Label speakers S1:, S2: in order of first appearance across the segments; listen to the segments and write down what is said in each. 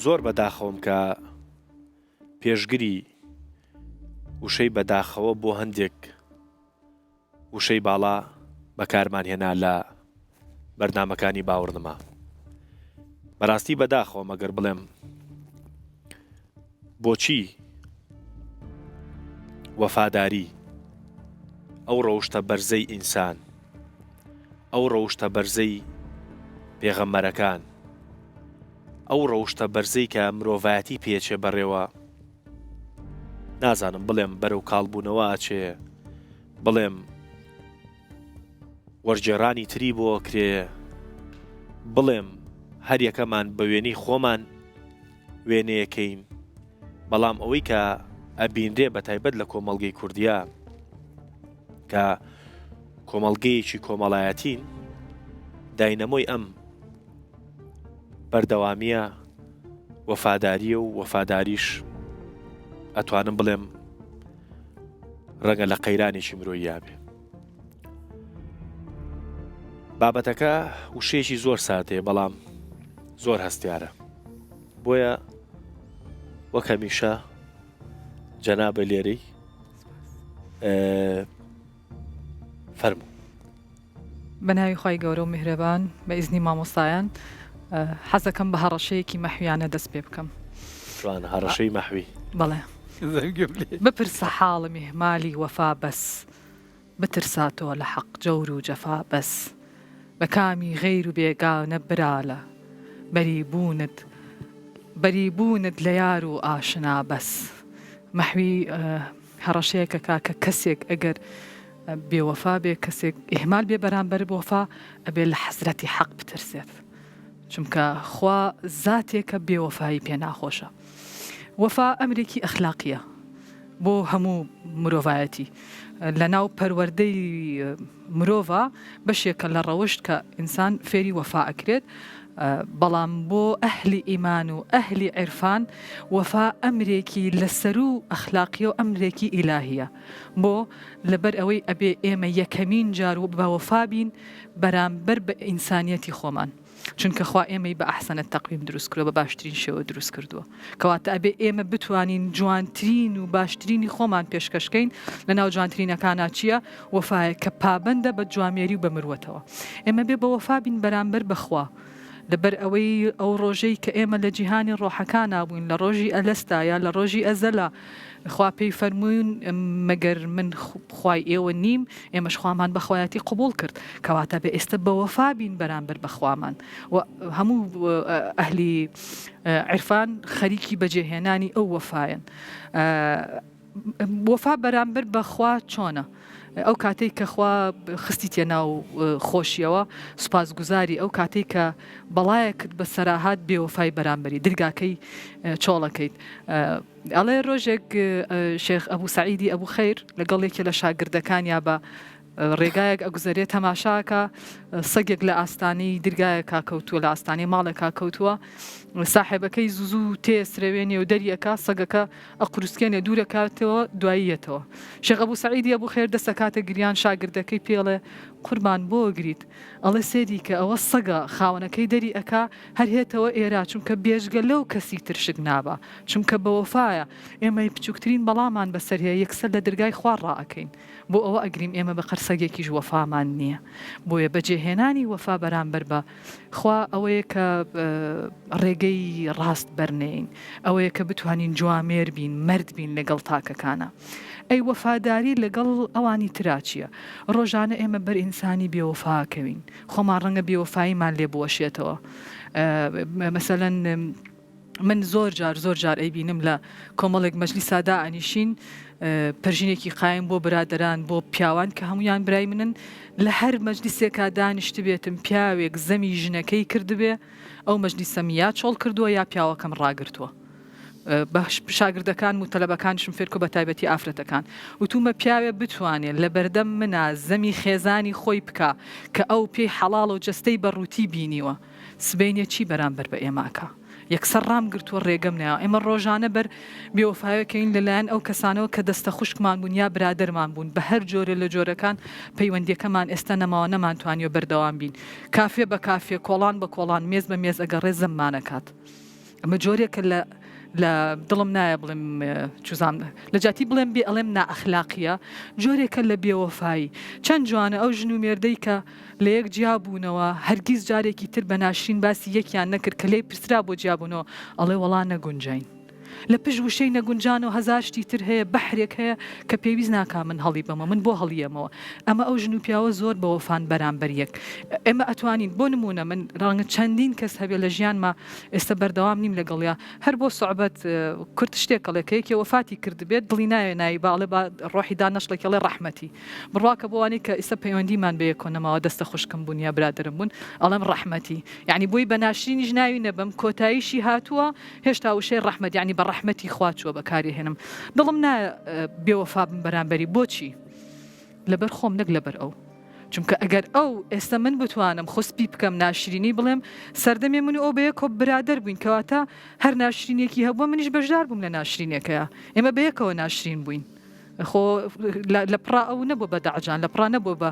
S1: زۆر بەداخەوەم کە پێشگری وشەی بەداخەوە بۆ هەندێک وشەی باڵا بەکارمان هێنا لە بەرنامەکانی باوەڕنما. بەراستی بەداخەوەم ئەگەر بڵێم بۆچی وەفاداری ئەو ڕەوشتە بەرزەی ئینسان ئەو ڕەوشتە بەرزەی پێغەمبەرەکان ئەو ڕەوشتە بەرزەی کە مرۆڤایەتی پێچێ بەڕێوە نازانم بڵێم بەرەو کاڵبوونەوە ئەچێ بڵێم وەرگێڕانی تری بۆ ئەکرێ بڵێم هەریەکەمان بە وێنەی خۆمان وێنەیەکەین بەڵام ئەوەی کە ئەبینرێ بە تایبەت لە کۆمەڵگەی کوردیا کە کۆمەڵگەیەکی کۆمەڵایەتین داینەمۆی ئەم بەردەوامیە وەفاداریە و وەفاداریش ئەتوانم بڵێم ڕەنگە لە قەیرانێکی مرۆییا بێ. بابەتەکە وشەیەکی زۆر سادەیە بەڵام زۆر هەستیارە بۆیە وەک هەمیشە جەنابە لێرەی فەرموو.
S2: بە ناوی خوای گەورە و میهرەبان بە ئیزنی مامۆستایان حەزەکەم بە هەڕەشەیەکی مەحویانە دەست پێ بکەم.
S1: جوان هەڕەشەی مەحوی.
S2: بەڵێ. بپرسە حاڵم ئیهمالی وەفا بەس بترسا تۆ لە حەق جەور و جەفا بەس بە کامی غەیر و بێگانە برا لە بەری بوونت بەری بوونت لە یار و ئاشنا بەس مەحوی هەڕەشەیەک ئەکا کە کەسێک ئەگەر بێوەفا بێ کەسێک ئیهمال بێ بەرامبەر وەفا ئەبێ لە حەزرەتی حەق بترسێت چونکە خوا زاتێکە بێوەفایی پێ ناخۆشە وەفا ئەمرێکی ئەخلاقیە بۆ هەموو مرۆڤایەتی لە ناو پەروەردەی مرۆڤا بەشێکە لە ڕەوشت کە ئینسان فێری وەفا ئەکرێت بەڵام بۆ ئەهلی ئیمان و ئەهلی عیرفان وەفا ئەمرێکی لەسەروو ئەخلاقیە و ئەمرێکی ئیلاهیە بۆ؟ لەبەر ئەوەی ئەبێ ئێمە یەکەمین جار بە وەفا بین بەرامبەر بە ئینسانیەتی خۆمان چونکە خوا ئێمەی بە احسن تقویم دروست کردوە بە باشترین شێوە دروست کردوە کەواتە ئەبێ ئێمە بتوانین جوانترین و باشترینی خۆمان پێشکەش کەین لەناو جوانترینەکانا چیە؟ وەفایە کە پابەندە بە جوامێری و بە مروەتەوە ئێمە بێ بە وەفا بین بەرامبەر بە خوا لەبەر ئەوەی ئەو ڕۆژەی کە ئێمە لە جیهانی ڕۆحەکانا بووین لە ڕۆژی ئەلەستا یا لە ڕۆژی ئەزەلا خوا پێی فەرمووین مەگەر من خوای ئێوە نیم ئێمەش خوامان بە خوایەتی قبوڵ کرد کەواتە بێ ئێستا بە وەفا بین بەرامبەر بە خوامان و هەموو ئەهلی عیرفان خەریکی بەجێهێنانی ئەو وەفایەن. وەفا بەرامبەر بە خوا چۆنە؟ ئەو کاتەی کە خوا خستیتە ناو خۆشیەوە سوپاسگوزاری، ئەو کاتەی کە بەڵایەکت بەسەرا هات بێوەفای بەرامبەری درگاکەی چۆڵەکەیت. ئەڵێ ڕۆژێک شێخ ئەبو سەعیدی ئەبو خەیر لەگەڵ یەکێ لە شاگردەکانیا بە ڕێگایەک ئەگوزەرێ تەماشاکا سەگێک لە ئاستانەی درگایەکا کەوتووە لە ئاستانەی ماڵێکا کەوتووە ساحێبەکەی زوو زوو تێ سرەوێنێ و دەری ئەکا سەگەکە ئەقروسکێنێ دوور ئەکاتەوە دوایی یەتەوە شێخ ئەبوو سەعیدی ئەبوو خێر دەست ئەکاتە گریان شاگردەکەی پێڵێ قوربان بۆ ئەگریت ئەڵێ سێری کە ئەوە سەگە خاوەنەکەی دەری ئەکا هەر هێتەوە ئێرە چونکە بێجگە لەو کەسی تر شک نابا چونکە بەوەفایە ئێمەی بچوکترین بەڵامان بەسەر هەیە یەکسەر لە درگای خوا ڕائەکەین بۆ ئەوە ئەگریم ئێمە بە قەر سەگێکیش وەفامان نییە بۆیە بەجێهێنانی وەفا بەرامبەر بە خوا ئەوەیە کە ڕێگەی ڕاست بەرنێین ئەوەیە کە بتوانین جوامێر بین مەرد بین لەگەڵ تاکەکانا ئەی وەفاداری لەگەڵ ئەوانی ترا چییە ڕۆژانە ئێمە بەر ئینسانی بێوەفا کەوین خۆمان ڕەنگە بێوەفاییمان لێ بوەشێتەوە مەسەلەن من زۆر جار زۆر جار ئەیبینم لە کۆمەڵێک مەجلیسا دائەنیشین پەرژینێکی قایم بۆ برادەران بۆ پیاوان کە هەمویان برای منن لە هەر مەجلیسێکا دانیشتبێتم پیاوێک زەمی ژنەکەی کردبێ ئەو مەجلیسەم یا چۆڵ کردووە یا پیاوەکەم ڕاگرتووە بە شاگردەکان و تەلەبەکانیشم فێرکۆ بە تایبەتی ئافرەتەکان وتومە پیاوێ بتوانێت لە بەردەم منا زەمی خێزانی خۆی بکا کە ئەو پێی حەڵاڵە و جەستەی بە ڕووتی بینیوە سبەینێ چی بەرامبەر بە ئێمە ئەکا؟ یەکسەر ڕام گرتووە ڕێگەم نایەوە. ئێمە ڕۆژانە بەر بێوەفایەکەین لە لایەن ئەو کەسانەوە کە دەستە خوشکمان بوون یا برادەرمان بوون بە هەر جۆرێ لە جۆرەکان پەیوەندیەکەمان ئێستا نەماوە نەمانتوانیوە بەردەوام بین. کافێ بە کافێ، کۆڵان بە کۆڵان، مێز بە مێز ئەگەڕێ زەممان ئەکات. ئەمە جۆرێکە لە لە دڵم نایە بڵێم چوزان لە جاتی بڵێم بێ ئەڵێم نائەخلاقیە جۆرێکە لە بێوەفایی چەند جوانە ئەو ژن و مێردەی کە لە یەک جیا بوونەوە هەرگیز جارێکی تر بە ناشرین باسی یەکیان نەکرد کە لێی پرسرا بۆ جیابوونەوە ئەڵێ وەڵا نەگونجاین. لە پشت وشەی نەگونجانەوە هەزار شتی تر هەیە، بەحرێک هەیە کە پێویست ناکا من هەڵی بەمەوە، من بۆ هەڵیەمەوە؟ ئەمە ئەو ژن و پیاوە زۆر بەوەفان بەرامبەر یەک. ئێمە ئەتوانین، بۆ نموونە من ڕەنگە چەندین کەس هەبێ لە ژیانما ئێستە بەردەوام نیم لەگەڵیا، هەر بۆ سوعبەت کورت شتێک ئەڵێ کە یەکێ وەفاتی کردبێت دڵی نایەوێ ناوی با ئەڵێ با ڕۆحی دانەشڵێکی ئەڵێ ڕەحمەتی. بڕوا کە بۆ وانەی کە ئیستا پەیوەندیمان بەیەکەوە نەماوە دەستە خوشکم بوون یا برادەرم بوون ئەڵێم ڕەحمەتی یانی بۆی بە ناشرینیش ناوی نەبەم کۆتاییشی هاتووە هێشتا وشەی ڕەحمەت یانی بە ڕەحمەتی خوا چووە بەکاری هێنم دڵم نایە بێوەفا بم بەرامبەری بۆچی لەبەر خۆم نەک لەبەر ئەو چونکە ئەگەر ئەو ئێستا من بتوانم خوسپی بکەم ناشرینی بڵێم سەردەمێ من و ئەو بەیەکەوە برادەر بووین کەواتە هەر ناشرینێکی هەبووە منیش بەشدار بووم لە ناشرینەکەیا ئێمە بەیەکەوە ناشرین بووین. خۆ لە پڕا ئەو نەبوو بە دەعجان لە پڕا نەبوو بە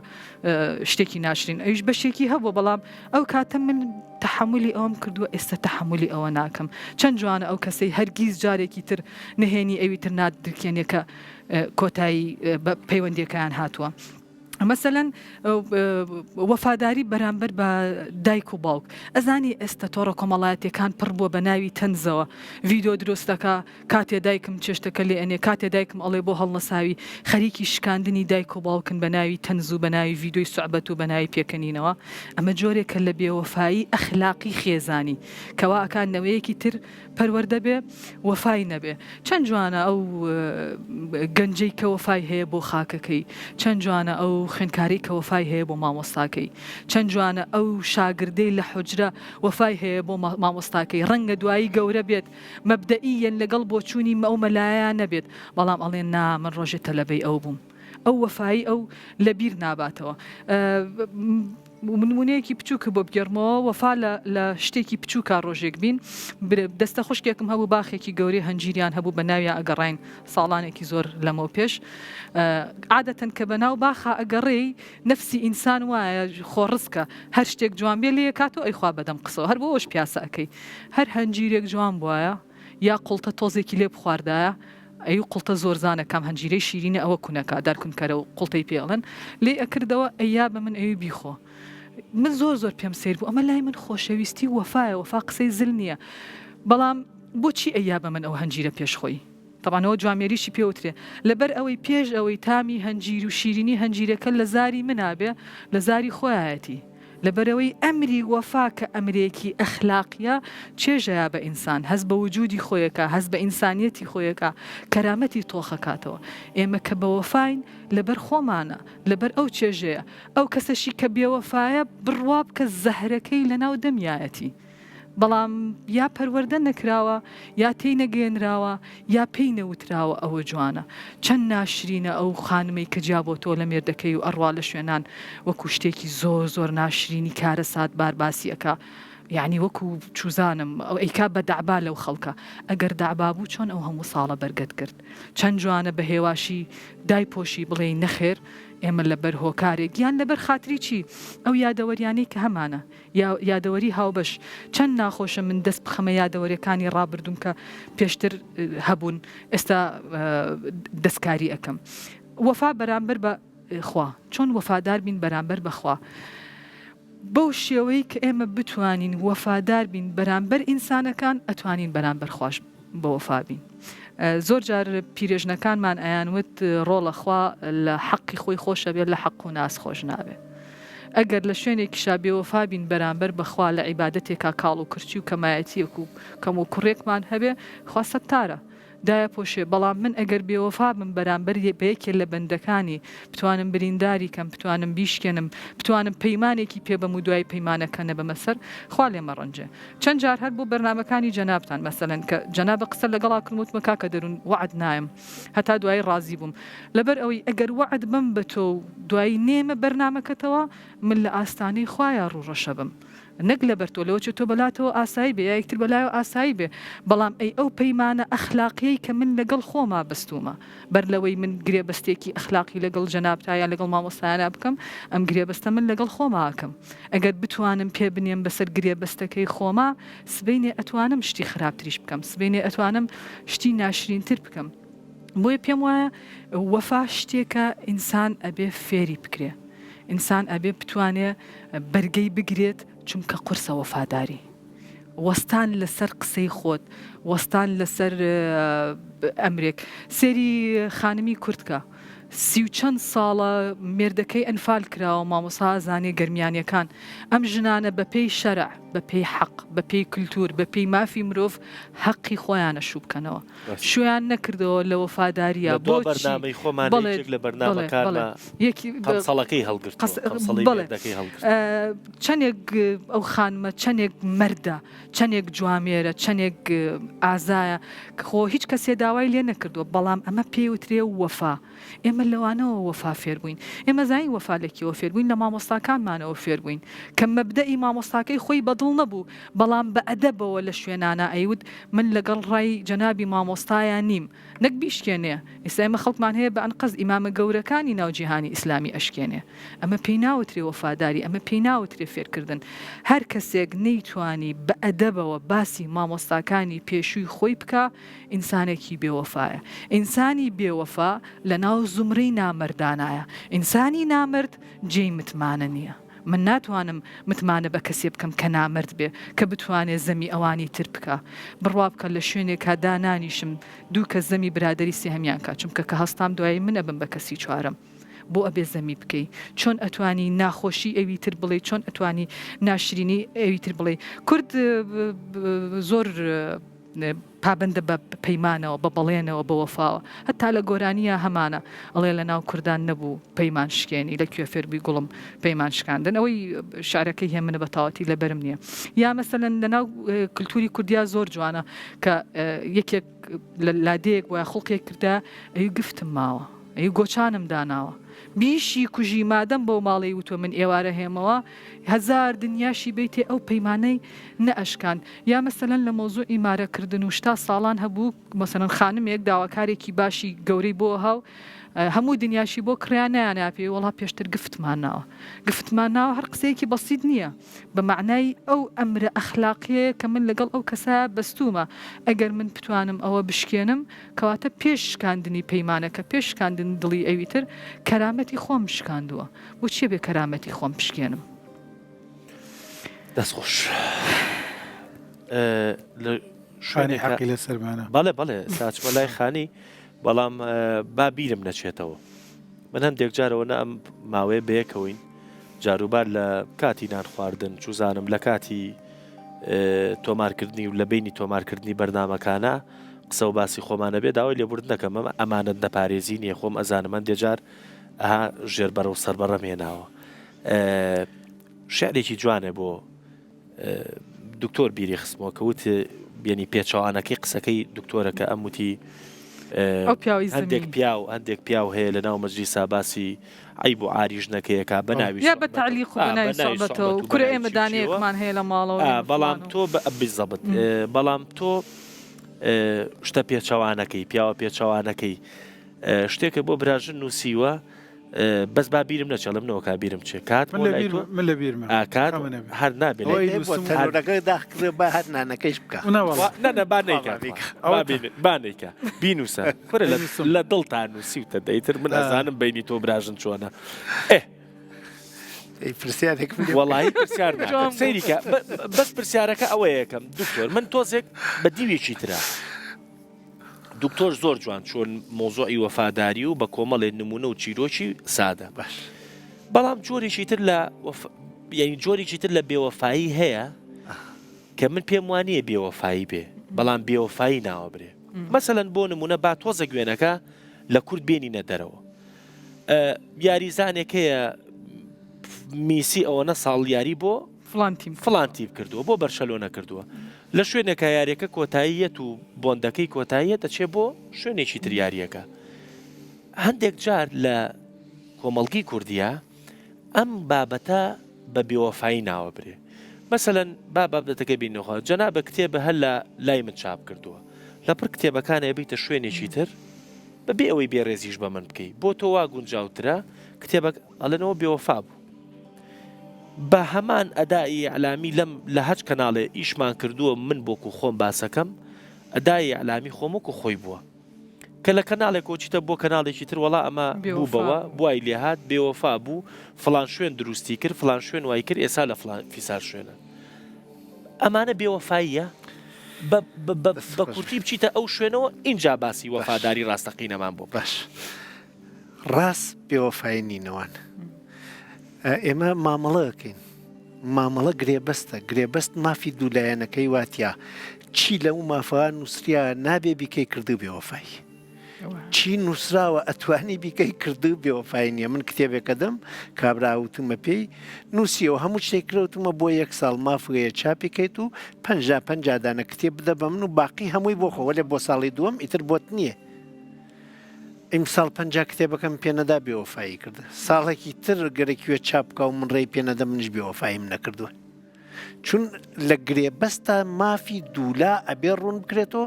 S2: شتێکی ناشرین ئەویش بەشێکی هەبوو بەڵام ئەو کاتە من تەحەمولی ئەوم کردووە ئێستا تەحەمولی ئەوە ناکەم چەند جوانە ئەو کەسەی هەرگیز جارێکی تر نهێنی ئەوی تر نادرکێنێ کە کۆتایی بە پەیوەندیەکەیان هاتووە. مەسەلەن وەفاداری بەرامبەر بە دایک و باوک ئەزانی ئێستا تۆڕە کۆمەڵایەتیەکان پڕ بووە بە ناوی تەنزەوە ڤیدۆ دروست دەکا کاتێ دایکم چێشتەکە لێ ئەنێ کاتێ دایکم ئەڵێ بۆ هەڵنەساوی خەریکی شکاندنی دایک و باوکن بە ناوی تەنز و بە ناوی ڤیدۆی سوعبەت و بە ناوی پێکەنینەوە ئەمە جۆرێکە لە بێوەفایی ئەخلاقی خێزانی کەوا ئەکا نەوەیەکی تر پەروەردە بێ وەفای نەبێ. چەند جوانە ئەو گەنجەی کە وەفای هەیە بۆ خاکەکەی، چەند جوانە ئەو خوێندکارەی کە وەفای هەیە بۆ مامۆستاکەی، چەند جوانە ئەو شاگردەی لە حوجرە وەفای هەیە بۆ مامۆستاکەی، ڕەنگە دوایی گەورە بێت مەبدەئییەن لەگەڵ بۆچوونی ئەو مەلایە نەبێت، بەڵام ئەڵێ نا من ڕۆژێ تەلەبەی ئەو بووم. ئەو وەفایی ئەو لە بیر ناباتەوە. نمونەیەکی بچووک بۆ بگێڕمەوە وەفا لە لە شتێکی بچووکا ڕۆژێک بین دەستە خوشکێکم هەبوو باخێکی گەورەی هەنجیریان هەبوو بە ناویا ئەگەڕاین ساڵانێکی زۆر لەمەو پێش عادەتەن کە بە ناو باخا ئەگەڕێی نەفسی ئینسان وایە خۆڕسکە هەر شتێک جوان بێ لێ کاتەوە ئەیخوا بەدەم قسەوە هەر بۆ ئەوش پیاسە ئەکەی هەر هەنجیرێک جوان بوایە یا قوڵتە تۆزێکی لێ بخواردایە ئەی قوڵتە زۆرزانە کام هەنجیرەی شیرینە ئەوە کونەکە دار کونکەرە و قوڵتەی پێ ئەڵێن لێی ئەکردەوە ئەیا بە من ئەوی بیخۆ من زۆر زۆر پێم سەیر بوو ئەمە لای من خۆشەویستی و وەفایە وەفا قسەی زل نییە بەڵام بۆچی ئەیا بە من ئەو هەنجیرە پێش خۆی تەبعەن ئەوە جوامێریشی پێ وترێ لەبەر ئەوەی پێش ئەوەی تامی هەنجیر و شیرینی هەنجیرەکە لە زاری منا بێ لە زاری خۆیایەتی لەبەرئەوەی ئەمری وەفا کە ئەمرێکی ئەخلاقیە چێژەیا بە ئینسان، هەست بە وجودی خۆیەکا، هەست بە ئینسانیەتی خۆیەکا، کەرامەتی تۆخەکاتەوە. ئێمە کە بەوەفاین لەبەر خۆمانە، لەبەر ئەو چێژەیە. ئەو کەسەشی کە بێوەفایە بڕوا بکە زەهرەکەی لەناو دەمیایەتی. بەڵام یا پەروەردە نەکراوە یا تێی نەگەیەنراوە یا پێی نەوتراوە ئەوە جوانە. چەند ناشرینە ئەو خانمەی کە جیا بۆتەوە لە مێردەکەی و ئەڕوا لە شوێنان وەکو شتێکی زۆر زۆر ناشرینی کارەسات بار باسی ئەکا یەعنی وەکو چوزانم ئەو ئەیکا بە دەعبا لەو خەڵکە ئەگەر دەعبا بوو چۆن ئەو هەموو ساڵە بەرگەت گرت چەند جوانە بە هێواشی دایپۆشی بڵێی نەخێر ئێمە لەبەر هۆکارێک یان لەبەر خاتری چی ئەو یادەوەریانەی کە هەمانە یا یادەوەری هاوبەش. چەند ناخۆشە من دەست بخەمە یادەوەریەکانی ڕابردووم کە پێشتر هەبوون ئێستا دەستکاری ئەکەم. وەفا بەرامبەر بە خوا. چۆن وەفادار بین بەرامبەر بە خوا؟ بەو شێوەی کە ئێمە بتوانین وەفادار بین بەرامبەر ئینسانەکان ئەتوانین بەرامبەر خواش بەوەفا بین. زۆر جار پیرێژنەکانمان ئەیان وت ڕۆڵە خوا لە حەقی خۆی خۆشە بێت لە حەق و ناس خۆش نابێ. ئەگەر لە شوێنێکیشا بێوەفا بین بەرامبەر بە خوا لە عیبادەتێکا کاڵ و کرچی و کەمایەتیەک و کەم و کوڕێکمان هەبێ خوا سەتارە دایەپۆشێ بەڵام من ئەگەر بێوەفا بم بەرامبەر بە یەکێ لە بەندەکانی بتوانم برینداری کەم بتوانم بیشکێنم بتوانم پەیمانێکی پێ بەم و دوای پەیمانەکە نەبەمە سەر خوا لێمەڕەنجێ چەند جار هەر بۆ بەرنامەکانی جەنابتان مەسەلەن کە جەنابە قسە لەگەڵا کردم وتمە کاکە دەروون وەعد نایەم هەتا دوایی ڕازی بووم لەبەر ئەوەی ئەگەر وەعد بەم بە تۆ و دوایی نێمە بەرنامەکەتەوە من لە ئاستانەی خوایا ڕوو ڕەشە بم. نەک لەبەر تۆ، لەوەچێ تۆ بەلاتەوە ئاسایی بێ یا یەکتر بەلایەوە ئاسایی بێ، بەڵام ئەی ئەو پەیمانە ئەخلاقیەی کە من لەگەڵ خۆما بەستوومە، بەر لەوەی من گرێبەستێکی ئەخلاقی لەگەڵ جەنابتا یان لەگەڵ مامۆستایانا بکەم، ئەم گرێبەستە من لەگەڵ خۆما ئەکەم. ئەگەر بتوانم پێ بنێم بەسەر گرێبەستەکەی خۆما، سبەینێ ئەتوانم شتی خراپتریش بکەم، سبەینێ ئەتوانم شتی ناشرینتر بکەم. بۆیە پێم وایە وەفا شتێکە ئینسان ئەبێ فێری بکرێ، ئینسان ئەبێ بتوانێ بەرگەی بگرێت، چونکە قورسە وەفاداری. وەستان لەسەر قسەی خۆت، وەستان لەسەر ئەمرێک. سەیری خانمی کورد کە، سی و چەند ساڵە مێردەکەی ئەنفال کراوە، مامۆستا ئەزانێ گەرمیانیەکان، ئەم ژنانە بەپێی شەرع، بەپێی حەق، بەپێی کلتور، بەپێی مافی مرۆڤ هەقی خۆیانە شوو بکەنەوە. شویان نەکردەوە لە وەفاداریە
S1: لە دوا
S2: بۆچی
S1: بەرنامەی خۆمان
S2: بەڵێ
S1: یەکێک لە
S2: بەڵێ بەڵێ
S1: بەرنامەکانما
S2: یەکی
S1: قەمسەڵەکەی هەڵگرتووە
S2: قەس
S1: قەمسەڵەی
S2: بەڵێ
S1: مێردەکەی هەڵگرتووە.
S2: چەنێک ئەو خانمە چەنێک مەردە چەنێک جوامێرە چەنێک ئازایە خۆ هیچ کەسێ داوای لێ نەکردووە بەڵام ئەمە پێی وترێ وەفا ئێمە لەوانەوە وەفا فێر بووین. ئێمە زانین وەفا لە کێوە فێر بووین؟ لە مامۆستاکانمانەوە فێر بووین. کە مەبدەئی مامۆستاکەی خۆی بە دڵ نەبوو، بەڵام بە ئەدەبەوە لە شوێنانا ئەیوت من لەگەڵ ڕای جەنابی مامۆستایا نیم. نەک بیشکێنێ. ئێستا ئێمە خەڵکمان هەیە بە ئەنقەست ئیمامە گەورەکانی ناو جیهانی ئیسلامی ئەشکێنێ. ئەمە پێی ناوترێ وەفاداری، ئەمە پێی ناوترێ فێرکردن. هەر کەسێک نەیتوانی بە ئەدەبەوە باسی مامۆستاکانی پێشووی خۆی بکا، ئینسانێکی بێ وەفایە. ئینسانی بێ وەفا لە ناو زومرەی نامەردانایە. ئینسانی نامەرد جێی متمانە نییە. من ناتوانم متمانە بە کەسێ بکەم کە نامەرد بێ، کە بتوانێ زەمی ئەوانی تر بکا. بڕوا بکە لە شوێنێکا دانانیشم دوو کەس زەمی برادەری سێهەمیان کا، چونکە کە هەستام دوایی من ئەبم بە کەسی چوارەم. بۆ ئەبێ زەمی بکەی؟ چۆن ئەتوانی ناخۆشی ئەوی تر بڵێی؟ چۆن ئەتوانی ناشرینی ئەوی تر بڵێی؟ کورد زۆر پابەندە بە پەیمانەوە، بە بەڵێنەوە، بە وەفاوە. هەتا لە گۆرانییا هەمانە ئەڵێ لە ناو کوردان نەبوو پەیمان شکێنی، لە کوێ فێر بووی گوڵم پەیمان شکاندن. ئەوەی شعرەکەی هێمنە بە تەواوەتی لە بەرم نییە. یا مەسەلەن لە ناو کلتوری کوردیا زۆر جوانە کە یەکێک لە لادێیەک وایە خوڵقێک کردایە ئەی گفتم ماوە، ئەی گۆچانم داناوە. بیشی کوژی مادەم بەو ماڵەی وتوە من ئێوارە هێمەوە هەزار دنیاشی بەیتێ ئەو پەیمانەی نەئەشکاند یا مەسەلەن لە مەوزوعی مارە کردن و شتا ساڵان هەبوو مەسەلەن خانمێک داواکارێکی باشی گەورەی بۆ هاو هەموو دنیاشی بۆ کڕیا نەیانا پێی وەڵا پێشتر گفتمان ناوە گفتمان ناوە هەر قسەیەکی بەسیت نییە بە مەعنای ئەو ئەمرە ئەخلاقیەیە کە من لەگەڵ ئەو کەسە بەستوومە ئەگەر من بتوانم ئەوە بشکێنم کەواتە پێش شکاندنی پەیمانەکە، پێش شکاندنی دڵی ئەوی تر، کەرامەتی خۆم شکاندووە. بۆچی ئەبێ کەرامەتی خۆم بشکێنم؟
S1: دەست خۆش. لە
S3: خانی حەقی لەسەرمانە.
S1: بەڵێ بەڵێ ساچمە لای خانی بەڵام با بیرم نەچێتەوە. من هەندێک جارەوە نە ئەم ماوەیە بەیەکەوەین جاروبار لە کاتی نان خواردن چوزانم لە کاتی تۆمارکردنی و لە بینی تۆمارکردنی بەرنمەکانە قسە و باسی خۆمان ئەبێ داوای لێبوردن دەکەم ئەمە ئەمانەت نەپارێزی نییە خۆم ئەزانم هەندێ جار ئەها ژێربەرە و سەربەڕەم هێناوە شعرێکی جوانە بۆ دکتۆر بیری خستمەوە کە وت بینی پێچەوانەکەی قسەکەی دکتۆرەکە ئەم وتی هەندێک پیاو هەندێک پیاو هەیە لە ناو مەجلیسا باسی عیب و عاری ژنەکەیەکە بە ناوی
S2: یا بە تەعلیق و بە ناوی سوعبەتەوە کورە ئێمە دانەیەکمان هەیە لە ماڵەوە
S1: بەڵام تۆ بە بالضبط بەڵام تۆ شتە پێچەوانەکەی پیاوە پێچەوانەکەی شتێکە بۆ براژن نووسیوە بەس با بیرم نەچێڵم نەوەکا بیرم چێ کات
S3: من لە بیرمە
S1: کات هەر نابێت
S4: تەنورەکە داخ با هەر نانەکەیش بکە
S1: نەنە با نیکات با نیکە بینوسە کورە لە دڵتان نووسیوتە دەیتر من ئەزانم بینی تۆ براژن چۆنە ئێ
S4: پرسیارێک
S1: وەڵی پرسیار سەیریکە بەس پرسیارەکە ئەوە یەکەم دکتۆر من تۆزێک بە دیوێکی ترە دکتۆر زۆر جوان چۆن مۆزۆی وەفاداری و بە کۆمەڵێ نمونە و چیرۆکی سادە باش بەڵام جۆرێکی تر لە یعنی جۆرێکی تر لە بێوەفایی هەیە کە من پێم وانە بێوەفایی بێ بەڵام بێوەفایی ناوە برێ مەسەەن بۆ نمونە با تۆزە گوێنەکە لە کورد بێنینە دەرەوە یاریزانێک هەیە میسی ئەوەنە ساڵ یاری بۆ
S2: فڵان تیم
S1: فڵان تیپ کردووە بۆ بەرشەلۆنە کردووە لە شوێنێکە یاریەکە کۆتاییەت و بۆندەکەی کۆتاییە دەچێت بۆ شوێنێکی تر یاریەکە هەندێک جار لە کۆمەڵگی کوردیە ئەم بابەتە بە بێوەفایی ناوە برێ. مەسەلەن با بابەتەکە بینەوە جەنابە کتێبە هەر لە لای من چاپ کردووە لەپڕ کتێبەکان ئەبیتە شوێنێکی تر بەبێ ئەوەی بێڕێزیش بە من بکەی بۆ تۆ وا گونجاوترە کتێبەک ئەڵێنەوە بێوەفا بوو بە هەمان ئەدائی ئیعلامی لەم لە هەچ کەناڵێ ئیشمان کردووە من بۆکو خۆم باسەکەم ئەدای ئیعلامی خۆم وەکو خۆی بووە کە لە کەناڵێکەوە چیتە بۆ کەناڵێکی تر وەڵا ئەمە بوو بەوە بوای لێهات بێوەفا بوو فڵان شوێن دروستی کرد فڵان شوێن وای کرد ئێسا لە فڵان فیسار شوێنە ئەمانە بێوەفاییە بە کورتی بچیتە ئەو شوێنەوە ئینجا باسی وەفاداری ڕاستەقینەمان بۆ
S4: باش ڕاست بێوەفایی نینەوان ئێمە مامەڵەکەین مامەڵە گرێبەستە گرێبەست مافی دوولایەنەکەی واتیا چی لەو مافە نووسریا نابێ بیکەی کردو بێوەفای چی نووسراوە ئەتوانی بیکەی کردو بێوەفای نییە من کتێبێکە دەم کابرا وتومە پێی نووسیەوە هەموو شتێک کرەوتمە بۆ یەک ساڵ مافەیە چاپی کەیت و پ پ دانە کتێب بدە بە من و باقی هەمووی بۆ خۆ وەلێ بۆ ساڵی دووەم ئیتر بۆت نییە ئیمساڵ 50 کتێبەکەم پێنەدا بێوەفایی کرد ساڵێکی تر گەرەکوێ چاپ بکە و من ڕێی پێنەدە منیش بێوەفاییم نەکردووە چون لە گرێبەستا مافی دوولا ئەبێ ڕوون بکرێتەوە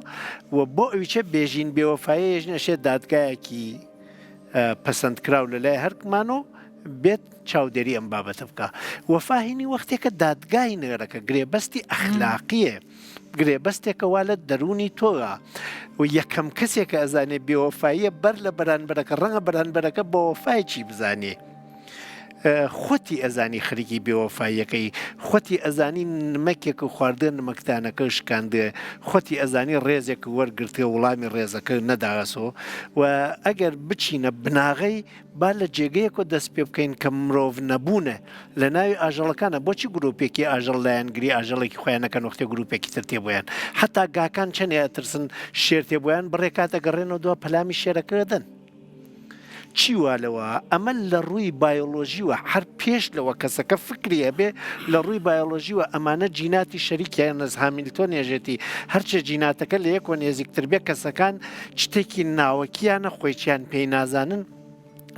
S4: و بۆ ئەویچە بێژین بێوەفایە یەژین ئەشێ دادگایەکی پەسەندکراو لە لای هەرکمان و بێت چاودێری ئەم بابەتە بکە وەفاهینی وەختێکە دادگای نێرەکە گرێبەستی ئەخلاقیە گرێبەستێکە وا لە دەروونی تۆە و یەکەم کەسێکە ئەزانێ بێوەفاییە بەر لە بەرانبەرەکە ڕەنگە بەرانبەرەکە بەوەفایکی بزانێ خۆتی ئەزانی خەریکی بێوەفاییەکەی، خۆتی ئەزانی نمەکێک و خواردە نمەکدانەکە شکاندێ، خۆتی ئەزانی ڕێزێک وەرگرتێ وڵامی ڕێزەکە نەداگەسۆ و ئەگەر بچینە بناغەی با لە جێگەیەکۆ دەست پێ بکەین کە مرۆڤ نەبوونە لە ناوی ئاژەڵەکانە بۆچی گروپێکی ئاژەڵ لایەنگری ئاژەڵێکی خۆیان نەکەن وەختێ گروپێکی تر تێ بۆیان حەتا گاکان چەنێ ئەترسن شێر تێ بۆیان بڕێ کات ئەگەڕێنەوە دوا پەلامی شێرەکە دەن. چی وا لەوە؟ ئەمە لە ڕووی بایۆلۆژیوە هەر پێش لەوە کەسەکە فکری هەبێ لە ڕووی بایۆلۆژیوە ئەمانە جیناتی شەریکیان نەز هامیلتۆن ێژێتی هەرچێ جیناتەکە لە یەکۆ نێزیکتر بێ کەسەکان شتێکی ناوەکیانە خۆیچیان پێی نازانن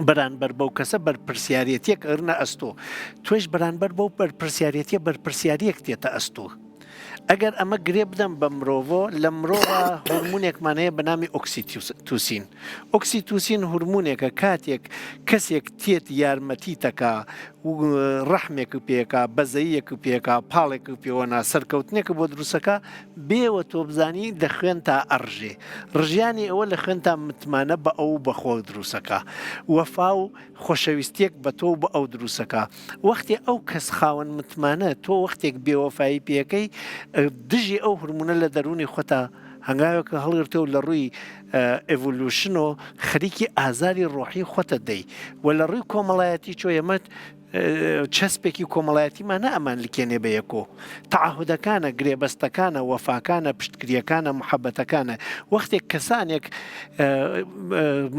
S4: بەرانبەر بەو کەسە بەرپرسیارەتیەک ئەرنە ئەستۆ تۆش بەرانبەر بەو بەرپرسیارەتیە بەرپرسیاریەک تێتە ئەستۆ ئەگەر ئەمە گرێ بدەم بە مرۆڤۆ، لە مرۆڤا هورمونێکمان هەیە بە نامی ئۆکسیتوسین. ئۆکسیتوسین هورمونێکە کاتێک کەسێک تێت یارمەتیتەکا و ڕەحمێک پێکا، بەزەیەک پێکا، پاڵێک پێوەنا، سەرکەوتنێک بۆ دروستەکا، بێوە تۆ بزانی لە خوێنتا ئەڕژێ. ڕژانی ئەوە لە خوێنتا متمانە بە ئەو و بە خۆ دروستەکا. وەفا و خۆشەویستیەک بە تۆ و بە ئەو دروستەکا. وەختێ ئەو کەس خاوەن متمانە تۆ وەختێک بێوەفایی پێەکەی دژی ئەو هورمونە لە دەروونی خۆتا هەنگاوێکە هەڵگرتە و لە ڕووی evolution و خەریکی ئازاری ڕۆحی خۆتە دەی و لە ڕووی کۆمەڵایەتی چۆ ئێمە چەسپێکی کۆمەڵایەتیمان ئەمان لکێنێ بە یەکۆ تەعەهودەکانە گرێبەستەکانە وەفاکانە پشتگریەکانە محەبەتەکانە وەختێک کەسانێک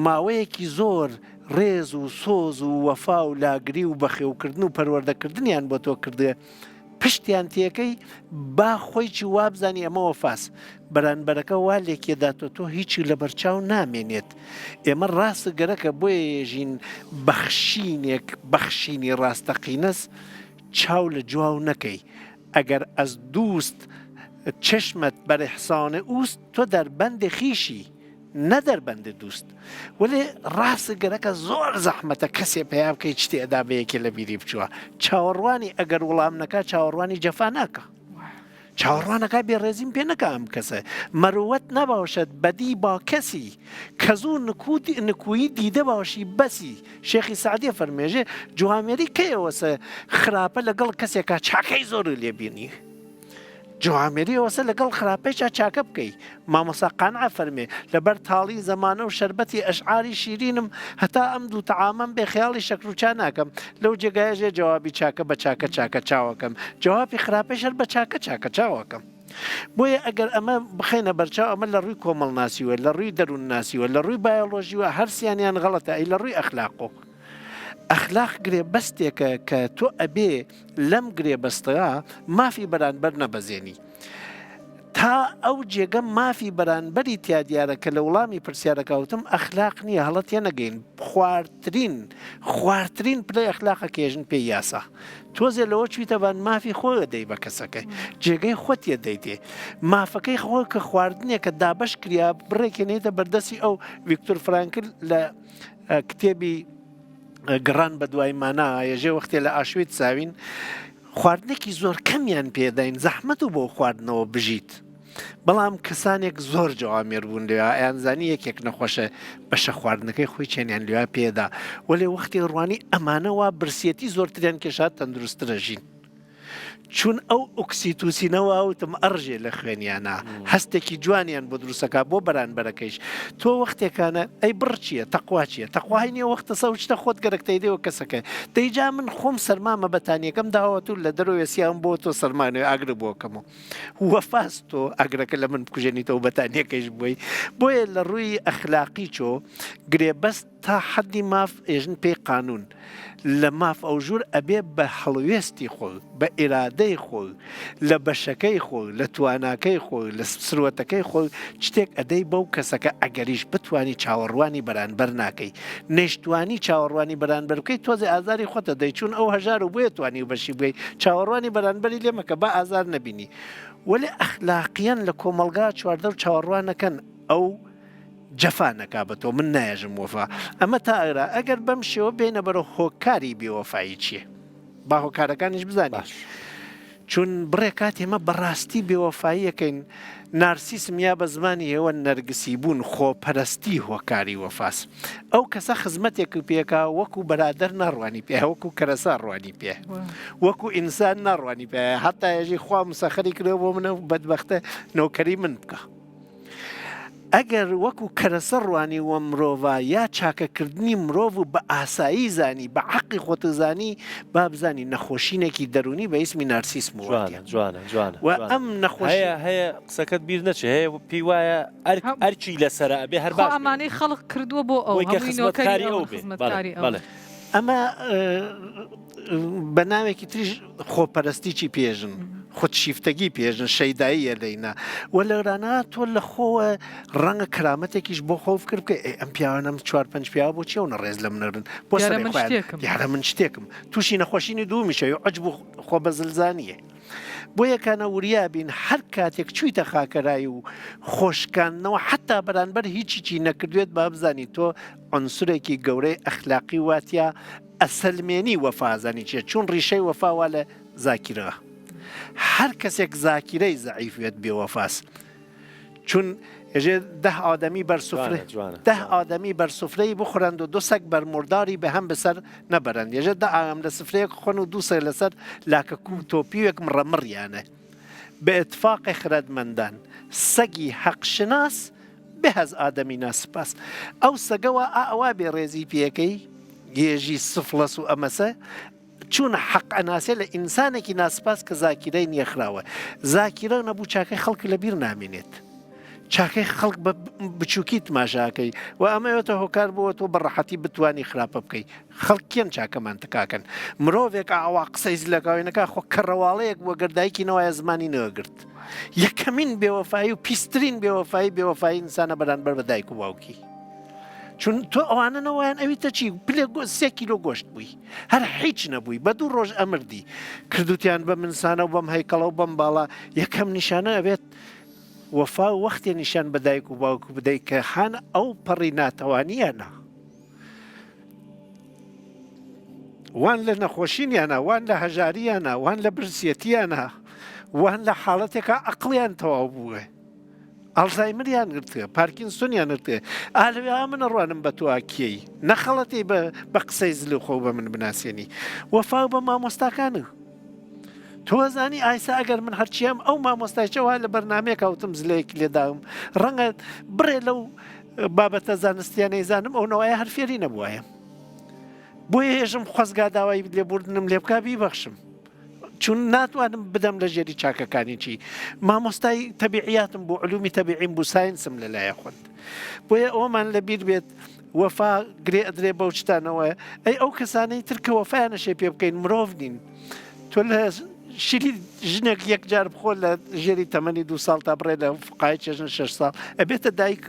S4: ماوەیەکی زۆر ڕێز و سۆز و وەفا و لاگری و بەخێوکردن و پەروەردەکردنیان بۆ تۆ کردوێ پشتیان تێکەی با خۆی چی وابزانی ئەمە وەفاس بەرانبەرەکە وا لێکێداتۆ تۆ هیچی لەبەرچاو نامێنێت ئێمە ڕاست گەرەکە بۆیە یەژین بەخشینێک بەخشینی ڕاستەقینەس چاو لە جواو نەکەی ئەگەر ئەز دوست چشمت بر احسان اوست تۆ در بند خیشی نە دەربەند دوست وەلێ ڕاست گەرەکە زۆر زەحمەتە کەسێ پەیا بکەی چ تێدا بە یەکێ لە بیری بچووە چاوەڕوانی ئەگەر وڵام نەکا چاوەڕوانی جەفا ناکا چاوەڕوانەکە بێڕێزیم پێ نەکا ئەم کەسە مەروەت نەباشد بەدی با کەسی کەزوو نکوتی نکویی دیدە باشی بەسی شێخی سعدیە فەرمێژێ جوامێری کەیەوەسە خراپە لەگەڵ کەسێکا چاکەی زۆر لێبینی جوامێری ئەوەسە لەگەڵ خراپەیشا چاکە بکەی. مامۆستا قانع فەرمێ، لەبەر تاڵی زەمانە و شەربەتی ئەشعاری شیرینم هەتا ئەم دوو تەعامەم بێ خەیاڵی شەکر و چا ناکەم. لەو جێگایە ژێ جەوابی چاکە بە چاکە چاکە چاوەکەم، جەوابی خراپەیش هەر بە چاکە چاکە چاوەکەم. بۆیە ئەگەر ئەمە بخەینە بەرچاو ئەمە لە ڕووی کۆمەڵناسیوە، لە ڕووی دەروونناسیوە، لە ڕووی بایۆلۆژیوە هەرسیانیان غەڵەتە ئەی لە ڕووی ئەخلاقۆ؟ ئەخلاق گرێبەستێکە کە تۆ ئەبێ لەم گرێبەستە مافی بەرانبەر نەبەزێنی. تا ئەو جێگە مافی بەرانبەری تیا دیارە کە لە وڵامی پرسیارەکە وتم ئەخلاق نییە هەڵە تێنەگەین خوارترین خوارترین پلەی ئەخلاقە کە ێژن پێی یاسا تۆزێ لەوە چویتە بان مافی خۆی دەی بە کەسەکەی جێگەی خۆت یە دەیتێ مافەکەی خۆ کە خواردنێکە دابەش کریا بڕێکی نێتە بەردەستی ئەو ویکتور فرانکل لە کتێبی گڕان بە دوای مانا یەژێ وەختێ لە ئاشویت ساوین خواردنێکی زۆر کەمیان پێداین زەحمەت و بۆ خواردنەوە بژیت بەڵام کەسانێک زۆر جوامێر بوون لەوێ ئەیانزانی یەکێک نەخۆشە بەشە خواردنەکەی خۆی چێنیان لەوێ پێدا وەلێ وەختی ڕوانی ئەمانە وا برسیەتی زۆرتریان کێشا تەندروستترە ژین چون ئەو ئۆکسیتوسینەوە وتم ئەڕژێ لە خوێنیانە هەستێکی جوانیان بۆ دروستەکە بۆ بەرانبەرەکەیش تۆ وەختێکانە ئەی بڕ چییە تەقوا چییە تەقوای نییە وەختە سەو شتە خۆت گەرەکتەی دێوە کەسەکە دەیجا من خۆم سەرمامە بەتانیەکەم داوەت و لە دەرەوە سیام بۆ تۆ سەرمانەوە ئاگرە بۆکەمەوە وەفاس تۆ ئاگرەکە لە من بکوژێنیتەوە بەتانیەکەیش بووی بۆیە لە ڕووی ئەخلاقی چۆ گرێبەست تا حەدی ماف ئێژن پێی قانوون لە ماف ئەوژوور ئەبێ بە هەڵوێستی خۆ بە ئیرادەی خۆ لە بەشەکەی خۆ لە تواناکەی خۆ لە سروەتەکەی خۆ شتێک ئەدەی بەو کەسەکە ئەگەریش بتوانی چاوەڕوانی بەرانبەر ناکەی نەیشتوانی چاوەڕوانی بەرانبەر بکەی تۆزێ ئازاری خۆتە دەی چون ئەو هەژار و بۆیە توانی و بەشی بگەی چاوەڕوانی بەرانبەری لێ مەکە با ئازار نەبینی وەلێ ئەخلاقیەن لە کۆمەڵگا چواردەور چاوەڕوانەکەن ئەو جەفا نەکا بە تۆ من نایەژم وەفا ئەمە تا ئەرا ئەگەر بەم شێوە بێنە بەرە هۆکاری بێوەفایی چییە با هۆکارەکانیش بزانین
S1: باش.
S4: چون بڕێ کات ئێمە بەڕاستی بێوەفاییەکەین، نارسیسم یا بە زمانی ئێوە نەرگسی بوون، خۆپەرستی هۆکاری وەفاس. ئەو کەسە خزمەتێکت پێکا وەکو بەرادەر ناڕوانی پێ، وەکو کەرەسە ڕوانی پێ، وەکو ئینسان ناڕوانی پێ، هەتا یەژی خوا مسەخەری کردوە بۆ منە بەدبەختە نۆکەری من بکا. ئەگەر وەکو کەرەسە ڕوانی وە مرۆڤا یا چاکەکردنی مرۆڤ و بە ئاسایی زانی بە حەقی خۆت زانی با بزانی نەخۆشینێکی دەروونی بە ئیسمی نارسیسم
S1: جوانە جوانە جوانە
S4: و ئەم نەخۆشی
S1: هەیە هەیە قسەکەت بیر نەچێ هەیە پێی وایە ئەرک ئەرکی لەسەرە ئەبێ هەر
S2: خۆ
S1: باش بێ
S2: ئەمانەی خەڵق کردووە بۆ ئەو
S1: بۆی کە
S2: هەمووی نۆکەری
S1: خزمەتکاری
S2: ئەون
S1: ئەو بێ بەڵێ
S2: خزمەتکاری ئەون
S1: بەڵێ.
S4: ئەمە بە ناوێکی تریش خۆپەرستیی پێژن، خودشیفتەگی پێژن، شەیداییە لەینا و لەورانا تۆ لە خۆوە ڕەنگە کەرامەتێکیش بۆ خۆ فکر بکەی ئەی ئەم پیاوانەم چوار پەنج پیاوە بۆ چی ئەونە ڕێز لە منەرن بۆ
S2: دیارە
S4: سەرەی
S2: من
S4: خۆیان
S2: شتێکم.
S4: دیارە من شتێکم تووشی نەخۆشینی دوومیشە و عوجب و خۆبەزلزانییە. بۆیە کانە وریا بین هەر کاتێک چوویتە خاکەرای و خۆشکاندنەوە حەتا بەرانبەر هیچیی نەکردوێت با بزانی تۆ عونسورێکی گەورەی ئەخلاقی واتیا ئەسەلمێنی وەفا ئەزانی چیە چون ڕیشەی وەفا وا لە زاکیرە هەر کەسێک زاکیرەی زەعیف بێت بێوەفاس چون ئێژێ ده ئادەمی بەر سفرە
S1: جوانە
S4: ده ئادەمی بەر سفرەی بخورند و دو سەگ بەر مرداری بە هەم بەسەر نەبەرند ێژێ دە ئاەم لە سفرەیەک خۆن و دوو سەگ لەسەر لاکە کوو تۆپیوێک مڕەمڕیانە بە اتفاق خردمەندان سەگی حەق شناس بهز ئادەمی ناسپاس ئەو سەگە وا ئا ئەوا بێ ڕێزی پێکەی گێژی سفڵەس و ئەمەسە چون حەق ئەناسێ لە ئینسانێکی ناسپاس کە زاکیرەی نیە خراوە زاکیرە نەبوو چاکەی خەڵک لە بیر نامینێت چاکەی خەڵک بە بچووکی تماشاکەی و ئەمەوێتە هۆکار بووە تۆ بە ڕەحەتی بتانی خراپە بکەی خەڵک کێن چاکەمان تکاکەن مرۆڤێک ئاوا قسەی زلەکەوەینەکە خۆ کەڕەواڵەیەک بووە گەردایکی نەوایە زمانی نەگرت یەکەمین بێوەفایی و پیسترین بێوەفایی بێوەفایی ئینسانە بەرانبەر بە دایک و باوکی چون تۆ ئەوانە نەوایان ئەوی تە چی پلێ سێ کیلۆ گۆشت بووی هەر هیچ نەبووی بە دوو ڕۆژ ئەمردی کردوتیان بە منسانە و بەم هەیکەڵە و بەم باڵا یەکەم نیشانە ئەبێت وەفا وەختێ نیشان بە دایک و باوک بدەیت کە هەن ئەو پەڕی ناتەوانیانە وان لە نەخۆشینیانە وان لە هەژاریانە وان لە برسیەتیانە وان لە حاڵەتێکا ئەقڵیان تەواو بووە ئەلزایمریان گرتووە پارکینسۆنیان گرتووە ئالوێ من ڕوانم بە تۆ کێی نەخەڵەتی بە بە قسەی زل و خۆ بە من بناسیێنی وەفا بە مامۆستاکانە تۆزانی ئایسا ئەگەر من هەرچیام ئەو مامۆستایچەوە لە بەرنمەیەک وتم زلەیەک لێداوم ڕەنگە بڕێ لەو بابەتە زانستیانەی زانم ئەو نەوایە هەر فێری نەبوایە بۆیە هێژم خۆزگا داوای لێبوردنم لێ بکا بیبەخشم چون ناتوانم بدەم لە ژێری چاکەکانی چی مامۆستای تەبیعیاتم بۆ علومی تەبیعیم بوو ساینسم لەلایە خوند بۆیە ئەومان لە بیر بێت وەفا گرێ ئەدرێ بەو شتانەوە ئەی ئەو کەسانەی تر کە وەفایانەشێ پێ بکەین مرۆڤ نین تۆ لە. شیری ژنێک یەک جار بخۆ لە ژێری تەمەنی دو ساڵ تا بڕێ لە فقای چێژن شش ساڵ ئەبێتە دایک.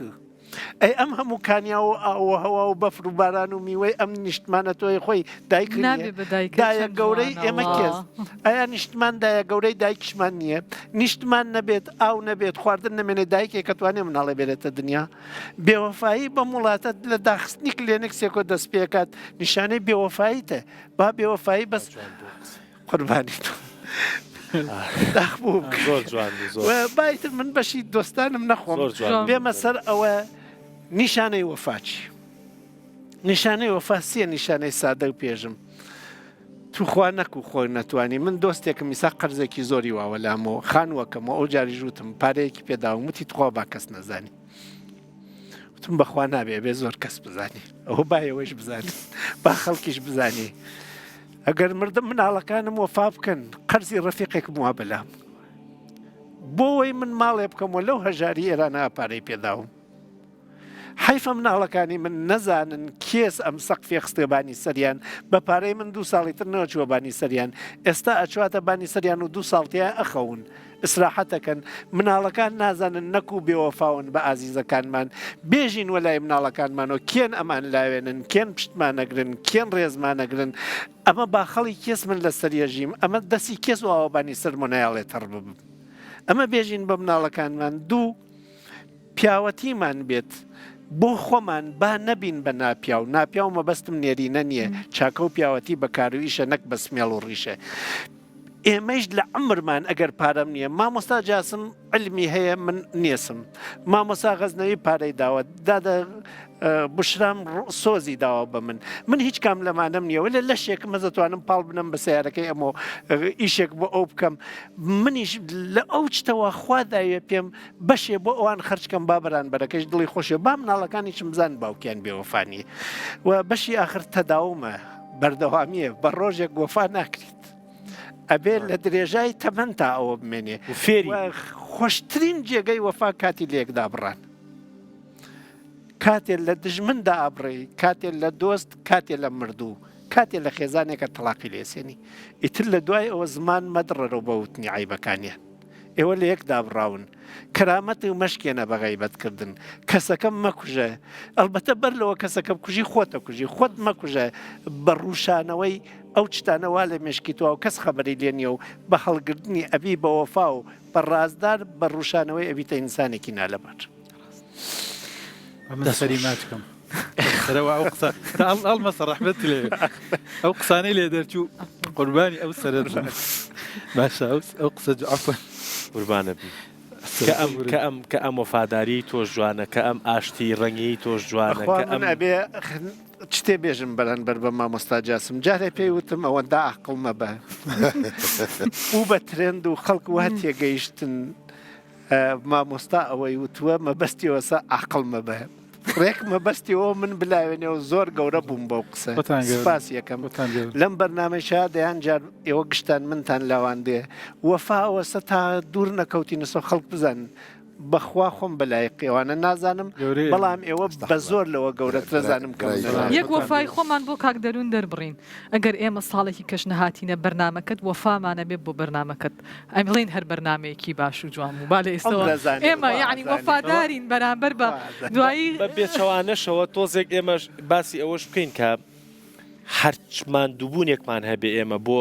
S4: ئەی ئەم هەموو کانیاو و ئاو و هەوا و بەفر و باران و میوەی ئەم نیشتمانە تۆی خۆی دایک نییە؟
S2: نابێ بە دایکە
S4: دایە
S2: چەند
S4: گەورەی
S2: جوانە
S4: ئێمە
S2: وە.
S4: کێس؟ ئایا نیشتمان دایە گەورەی دایکیشمان نییە؟ نیشتمان نەبێت، ئاو نەبێت، خواردن نەمێنێت دایکێک ئەتوانێ مناڵێ بێنێتە دنیا؟ بێوەفایی بەم وڵاتە لە داخستنی کلێنکسێکەوە دەست پێکات نیشانەی بێوەفاییتە با بێوەفایی بەس قوربانی تۆ داخ بوو
S1: زۆر جوان بوو زۆر
S4: و بایتر من بەشی دۆستانم نەخۆم
S1: زۆر جوان بوو.
S4: بێمە سەر ئەوە نیشانەی وەفا چی نیشانەی وەفا سیە نیشانەی سادە و پێژم توخوا نەکو خۆ نەتوانی من دۆستێکم میسا قەرزێکی زۆری واوە لامەوە خانووەکەمەوە ئەو جاریش وتم پارەیەکی پێداوم وتی تخوا با کەس نەزانی وتم بەخوا نابێ بێ زۆر کەس بزانی ئەوە با ئێوەش بزانن با خەڵکیش بزانی ئەگەر مردم مناڵەکانم وەفا بکەن قەرزی ڕەفیقێکم وا بەلام بۆ وەی من ماڵێ بکەم و لەو هەژاری ئێرانە پارەی پێداوم حەیفە مناڵەکانی من نەزانن کێس ئەم سەقفی خستە بانی سەریان بە پارەی من دوو ساڵی تر نەچووە بانی سەریان ئێستا ئەچواتە بانی سەریان و دوو ساڵ تیا ئەخەون ئیسراحەتەکەن مناڵەکان نازانن نەکو بێوەفاون بە ئازیزەکانمان بێژین وەلای مناڵەکانمانەوە کێن ئەمان لاوێنن کێن پشتمانەگرن کێن ڕێزمانەگرن ئەمە باخەڵی کێس من لەسەر یەژیم ئەمە دەسی کێس واوە بانی سەرم و نایەڵێ تەڕ ببم ئەمە بێژین بە مناڵەکانمان دوو پیاوەتیمان بێت بۆ خۆمان با نەبین بە ناپیاو، ناپیاو مەبەستم نێرینە نییە، چاکە و پیاوەتی بە کار و ئیشە نەک بە سمێڵ و ڕیشە. ئێمەیش لە عەمرمان ئەگەر پارەم نییە، مامۆستا جاسم عیلمی هەیە من نێسم، مامۆستا غەزنەوی پارەی داوە، دادە بوشرام سۆزی داوە بە من، من هیچ کام لەمانەم نییە، وەلێ لەشێکم هەس دەتوانم پاڵ بنەم بە سەیارەکەی ئەمەوە ئیشێک بۆ ئەو بکەم، منیش لە ئەو چتەوە خوا داویە پێم بەشێ بۆ ئەوان خەرج کەم با بەرانبەرەکەیش دڵی خۆش بێ با مناڵەکانیشم بزانن باوکیان بێوەفا نییە و بەشی ئاخر تەداومە بەردەوامییە بە ڕۆژێک وەفا ناکریت ئەبێ لە درێژای تەمەن تا ئەوە بمێنێ
S1: و فێری
S4: و خۆشترین جێگەی وەفا کاتی لێکدابڕان کاتێ لە دژمن دائەبڕێی کاتێ لە دۆست کاتێ لە مردوو کاتێ لە خێزانێکە تەڵاقی لێسێنی ئیتر لە دوای ئەوە زمان مەدڕەرەوە بە وتنی عەیبەکانیان ئێوە لە یەک دابڕاون. کەرامەت مەشکێنە بە غەیبەت کردن. کەسەکە مەکوژە. ئەڵبەتە بەر لەوە کەسەکە بکوژی خۆت ئەکوژی. خۆت مەکوژە بە ڕووشانەوەی ئەو چتانە وا لە مێشکی تۆ و کەس خەبەری لێ نییە و بە هەڵگرتنی ئەبی بە وەفا و بە ڕازدار بە ڕووشانەوەی ئەبیتە ئینسانێکی نالەبار.
S3: من سەری ماچ کەم. سەرەوە ئەو قسە تا ئەڵ ئەڵمەسە ڕەحمەت لێ ئەو قسانەی لێ دەرچوو قوربانی ئەو سەرە باشە ئەو ئەو قسە عەفوەن
S1: قوربانە بی کە ئەم کە ئەم کە ئەم وەفاداری تۆش جوانە کە ئەم ئاشتی ڕەنگی تۆش جوانە
S4: بەخوا
S1: کە
S4: من
S1: ئەم
S4: ئەبێ چتێ بێژم بەرانبەر بە مامۆستا جاسم جارێ پێی وتم ئەوەندە عاقڵ مەبە بوو بە ترێند و خەڵک وا تێگەیشتن مامۆستا ئەوەی وتووە مەبەستی ئەوەسە عاقڵ مەبە ڕێک مەبەستی ئەوە من بلاوێنێ و زۆر گەورە بووم بەو قسە
S3: خۆتان گەورە.
S4: سپاس یەکەم
S3: خۆتان گەورە.
S4: لەم بەرنامەیشا دەیان جار ئێوە گشتان منتان لاواندێ وەفا ئەوەسە تا دوور نەکەوتینەسەوە خەڵک بزانن بەخوا خۆم بە لایق ئێوانە نازانم
S3: گەورەیە.
S4: بەڵام ئێوە بە زۆر لەوە گەورەترە زانم کە من
S5: برای
S2: یەک وەفای خۆمان بۆ کاک دەروون دەربڕین ئەگەر ئێمە ساڵێکی کەش نەهاتینە بەرنامەکەت وەفامان ئەبێ بۆ بەرنامەکەت ئەمڵێین هەر بەرنامەیەکی باش و جوان بوو با لە ئێستەوە ئێمە یەعنی وەفادارین بەرامبەر بە دوایی.
S1: بە پێچەوانەشەوە تۆزێک ئێمەش باسی ئەوەش بکەین کە هەرچ ماندووبوونێکمان هەبێ ئێمە بۆ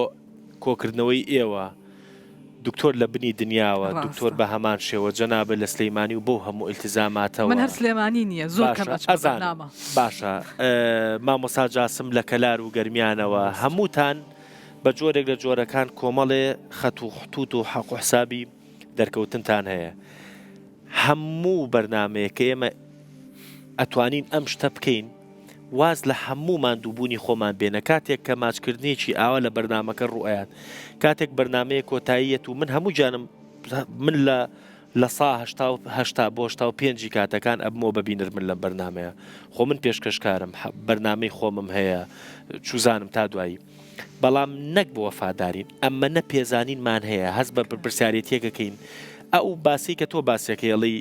S1: کۆکردنەوەی ئێوە دکتۆر لە بنی دنیاوە دکتۆر بە هەمان شێوە جەنابت لە سلیمانی و بەو هەموو ئیلتیزاماتەوە
S2: من هەر سلێمانی نییە زۆر کەم
S1: باشە
S2: ئەچمە
S1: ئەزانم
S2: بەرنامە.
S1: باشە مامۆستا جاسم لە کەلار و گەرمیانەوە هەمووتان بە جۆرێک لە جۆرەکان کۆمەڵێ خەت و ختوت و حەق و حسابی دەرکەوتنتان هەیە. هەموو بەرنامەیەک کە ئێمە ئەتوانین ئەم شتە بکەین واز لە هەموو ماندووبوونی خۆمان بێنە کاتێک کە ماچکردنێکی ئاوا لە بەرنامەکە ڕوئەیات کاتێک بەرنامەیە کۆتاییەت و من هەموو گیانم من لە لە سا هەشتا و هەشتا بۆ هەشتا و پێنجی کاتەکان ئەبمەوە بە بینەر من لەم بەرنامەیە خۆ من پێشکەشکارم بەرنامەی خۆمم هەیە چوزانم تا دوایی بەڵام نەک بە وەفادارین ئەمەنە پێزانینمان هەیە هەست بە بەرپرسیارێتیەک ئەکەین ئەو باسی کە تۆ باسیەکەی ئەڵێی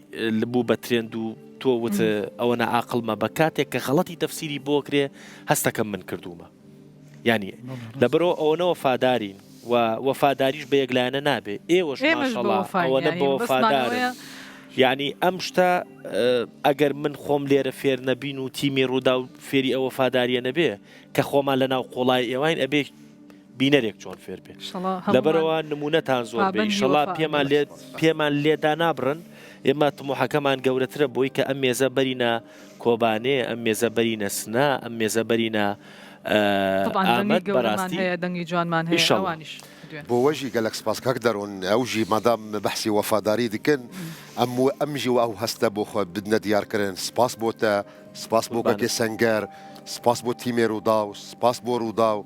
S1: بوو بە ترێند و تۆ وت ئەوە ناعاقڵ مەبە کاتێک کە غەڵەتی تەفسیری بۆ کرێ هەستەکەم من کردوومە یانی لەبەرئەوە ئەوەنە وەفادارین. و وەفاداریش بە یەک لایەنە نابێ ئێوەش
S2: ئێمەش
S1: ماشەڵا
S2: بەوەفاین
S1: ئەوەنە
S2: یانی مەبەستمان
S1: بەوەفادارن
S2: ئەوەیە
S1: یانی ئەم شتە ئەگەر من خۆم لێرە فێر نەبین و تیمی ڕووداو فێری ئەو وەفاداریە نەبێ کە خۆمان لە ناو قوڵای ئێواین ئەبێ بینەرێک چۆن فێر بێ
S2: ئیشەڵا هەموومان
S1: لەبەرەوە نمونەتان زۆر بێ
S2: پابەندی
S1: ئیشەڵا
S2: وەفا
S1: پێمان
S2: ئەبین.
S1: لێ پێمان لێدا نابڕن ئێمە تموحەکەمان گەورەترە بۆی کە ئەم مێزە بەرینە کۆبانێ ئەم مێزە بەرینە سنە ئەم مێزە بەرینە
S2: طبعا دەنگی
S1: ئامەد
S2: گەورەمان
S1: بەراستی
S2: هەیە دەنگی جوانمان هەیە
S1: ئیشەڵا.
S2: ئەوانیش بدوێن.
S5: بۆ وەژی گەلەک سپاس کاک دەرون ئەو ژی مادام بەحسی وەفاداری دکن ئەم و ئەم ژی و ئەو هەستە بۆ خۆ بدنە دیار کرن سپاس بۆ تە سپاس بۆ
S1: قوربانت.
S5: کەکێ سەنگەر سپاس بۆ تیمێ ڕووداو سپاس بۆ ڕووداو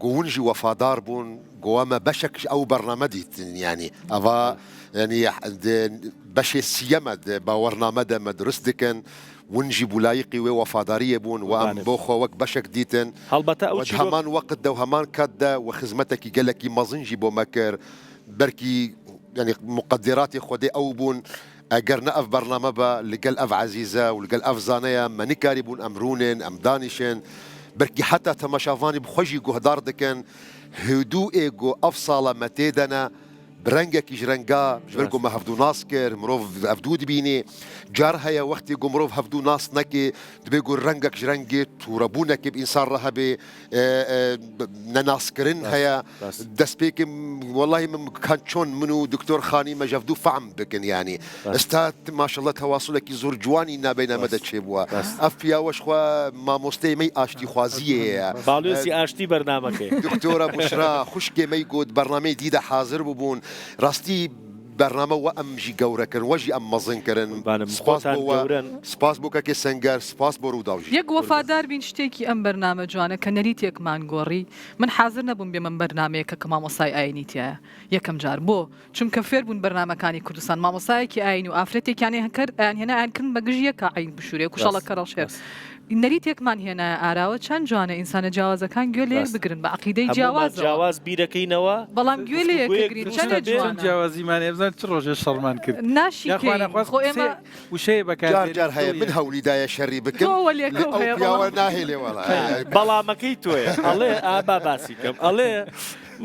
S5: گۆون ژی وەفادار بوون گۆوە مە بەشەک ژ ئەو بەرنامە دیتن یانی ئەڤا یانی بەشێ سیەمە باوەڕنامە دە مە درست دکن ون ژی بوو لایقی وێ وەفاداریێ بوون و ئەم
S1: قوربانت.
S5: بۆ خۆ وەک بەشەک دیتن
S1: هەڵبەتە ئەو
S5: و د
S1: چیرۆک.
S5: هەمان وەقت دە و هەمان کات دە و خزمەتەکی گەلەکی مەزن ژی بۆ مە کرد بەرکی یانی موقەدێراتێ خودێ ئەو بوون ئەگەر نە ئەڤ بەرنامە بە لگەل ئەڤ عەزیزە و لگەل ئەڤ زانەیە مە نکاری بوون ئەم روونێن ئەم دانیشن بەرکی حەتا تەماشاڤانی بخوە ژی گوهدار دکن هدووئێ گۆ ئەڤ ساڵە مە تێدەنە ب رەنگەکیش رەنگا ژبەر گۆ مە هەڤدوو ناس کرد مرۆڤ هەڤدوو دبینێ جار هەیە وەختێ گۆ مرۆڤ هەڤدوو ناس نەکێ دبێ گۆ رەنگەک ژ رەنگێ توورەبوونەکێ ب ئینسان ڕە هەبێ نەناسکردن هەیە دەستپێکم وەڵی من کان چۆن من و دکتۆر خانی مەژەڤدوو فام بکن یانی ئستا ماشەڵە تەواسولێکی زۆر جوانی نابینە مەدە چێ بووە ئەف پیاوەش خوا مامۆستەی مەی ئاشتی خوازیەیە
S1: باڵیۆزی ئاشتی بەرنامەکەی.
S5: دکتۆرە بوشرا خوشکێ مەی گوت بەرنامەی دیدە حازر ببوون ڕاستی بەرنامە وە ئەم ژی گەورە کردن وە ژی ئەم مەزن کردن
S1: قوربانم
S5: سپاس
S1: خۆتان
S5: بۆ وە
S1: گەورەن.
S5: سپاس بۆ کەکێ سەنگەر سپاس بۆ ڕووداو ژی.
S2: یەک وەفادار بین شتێکی ئەم بەرنامە جوانە کە نەریتێکمان گۆڕی من حازر نەبووم بێمە ئەم بەرنامەیە کە مامۆستای ئاینی تیایە یەکەم جار بۆ چونکە فێر بوون بەرنامەکانی کوردستان مامۆستایەکی ئاینی و ئافرەتێکیان کرد ئەیان هێنا ئەیان کردن بە گژ یەکا عەین بشورێ کوشەڵە کەڕەڵ شێر نەریتێکمان هێنایە ئاراوە چەند جوانە ئینسانە جیاوازەکان گوێ لە یەک بگرن بە عەقیدەی
S1: هەموومان
S2: جیاوازەوە
S1: جیاواز بیرەکەینەوە
S2: بەڵام گوێ لە یەک
S1: گفتوگۆیەک
S2: بگرین
S1: دروست
S2: چەندە
S1: ئەبێ.
S3: چەند
S2: جوانە
S3: جیاوازیمان هەیە بزانە چ ڕۆژێ شەڕمان کرد یاخوا
S2: ناشیکەین
S3: نەخواست
S2: خۆ ئێمە
S3: قسەیەک وشەیە بەکار
S5: جار
S3: دێنین
S5: جار هەیە
S3: دڵی
S5: من هەولی دایە شەری
S2: تۆ
S5: بکم لێ
S2: وەلێکەو
S5: ئەو
S2: هەیە
S5: پیاوە
S2: بەڵام
S5: ناهێلێ وەڵا
S1: بەڵامەکەی تۆیە ئەڵێ ئا با باسی کەم ئەڵێ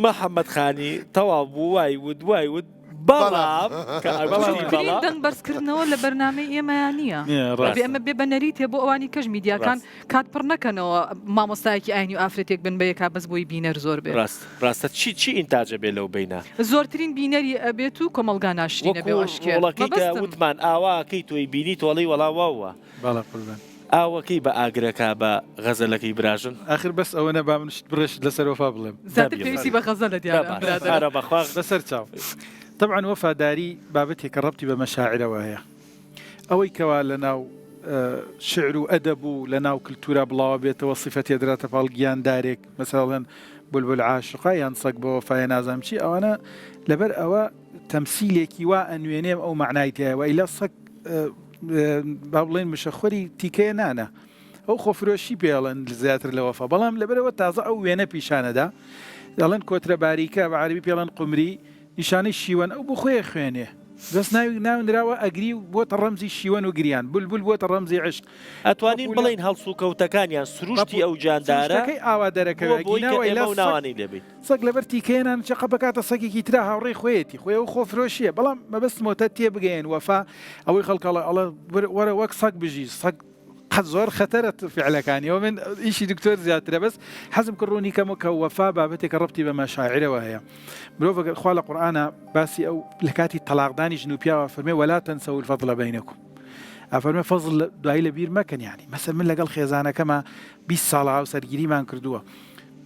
S1: محەمەد خانی تەواو بوو وای وت وای وت بەڵام کە
S3: بەڵام
S1: ئەگوتی
S2: ترین
S1: بەڵام
S2: دەنگ بەرزکردنەوە لە بەرنامەی ئێمەیا نییە
S3: نییە
S2: ئەبێ
S3: ڕاستە
S2: ئەمە بێ بە نەریتێ بۆ ئەوانی کەش میدیاکان
S1: ڕاست
S2: کات پڕ نەکەنەوە مامۆستایەکی ئاینی و ئافرەتێک بن بە یەکا بەس بۆی بینەر زۆر بێ
S1: ڕاست ڕاستە چی چی ئینتاجە بێ لەو بەینە
S2: زۆرترین بینەری ئەبێت و کۆمەڵگا ناشرینە بێ
S1: وەکو
S2: و ئەشکێ
S1: ڕۆڵەکەی کە
S2: مەبەستم
S1: وتمان ئاواکەی تۆی بینی تۆڵەی وەڵا واوە
S3: بەڵێ قوربان.
S1: ئاوەکەی بە ئاگرەکا بە غەزەلەکەی براژن.
S3: ئاخر بەس ئەوە نە با من شت بڕێ شت لەسەر وەفا بڵێم.
S2: زیاتر پێویستی بە غەزەلە دیارە ئەم برادەرە.
S1: ئەرە بەخوا.
S3: بەسەر چاو. تەبعەن وەفاداری بابەتێکە ڕەبتی بە مەشاعرەوە هەیە. ئەوەی کەوا لە ناو شعر و ئەدەب و لە ناو کلتورا بڵاوە بێتەوە سیفەتێ دراتە پاڵ گیاندارێک مەسەلەن ئەڵێن بولبول عاشقە یان سەگ بەوەفایە نازانم چی ئەوانە لەبەر ئەوە تەمسیلێکی وا ئەنوێنێ ئەو مەعنای تیایە وەئیلا سەگ با بڵێن مشەخۆری تیکەیە نانە ئەو خۆفرۆشی پێڵێن زیاتر لە وەفا بەڵام لەبەرەوە تازە ئەو وێنە پیشانەدا دەڵێن کۆترە باریکە بە عەربی پێڵێن قمری نیشانەی شیوەن ئەو بۆ خۆی خوێنێ دەست ناوی ناونراوە ئەگری و بۆتە ڕەمزی شیوەن و گریان بولبول بۆتە ڕەمزی عشق
S1: ئەتوانین بڵێین هەڵسوکەوتەکانیان سروشتی ئەو گیاندارە
S3: سروشتەکەی ئاوا
S1: بووە
S3: دەرەکەوێ
S1: بۆی کە
S3: گیناوە
S1: ئێمە
S3: ئیلا
S1: و
S3: سەگ
S1: ناوانەی لێ بین.
S3: سەگ لەبەر تیکەیە نان چەقە بکاتە سەگێکی ترا هاوڕێی خۆیەتی خۆی ئەو خۆفرۆشیە بەڵام مەبەستمەوە تا تێبگەیەن وەفا ئەوەی خەڵک ئەڵێ ئەڵێ وەرە وەک سەگ بژی سەگ قەت زۆر خەتەرە فعلەکانی ئەوە من ئیشی دکتۆر زیاترە بەس حەزم کرد ڕوونی کەمەوە کە وەفا بابەتێکە ڕەبتی بە مەشاعرەوە هەیە مرۆڤ ئەگەر خوا لە قورئانا باسی ئەو لە کاتی تەلاقدانی ژن و پیاوە فەرمێ ولا تنسوا الفضل بینکم ئەفەرمێ فەزڵ دوایی لە بیر مەکەن یانی مەسەل من لەگەڵ خێزانەکەما 20 ساڵە هاوسەرگیریمان کردووە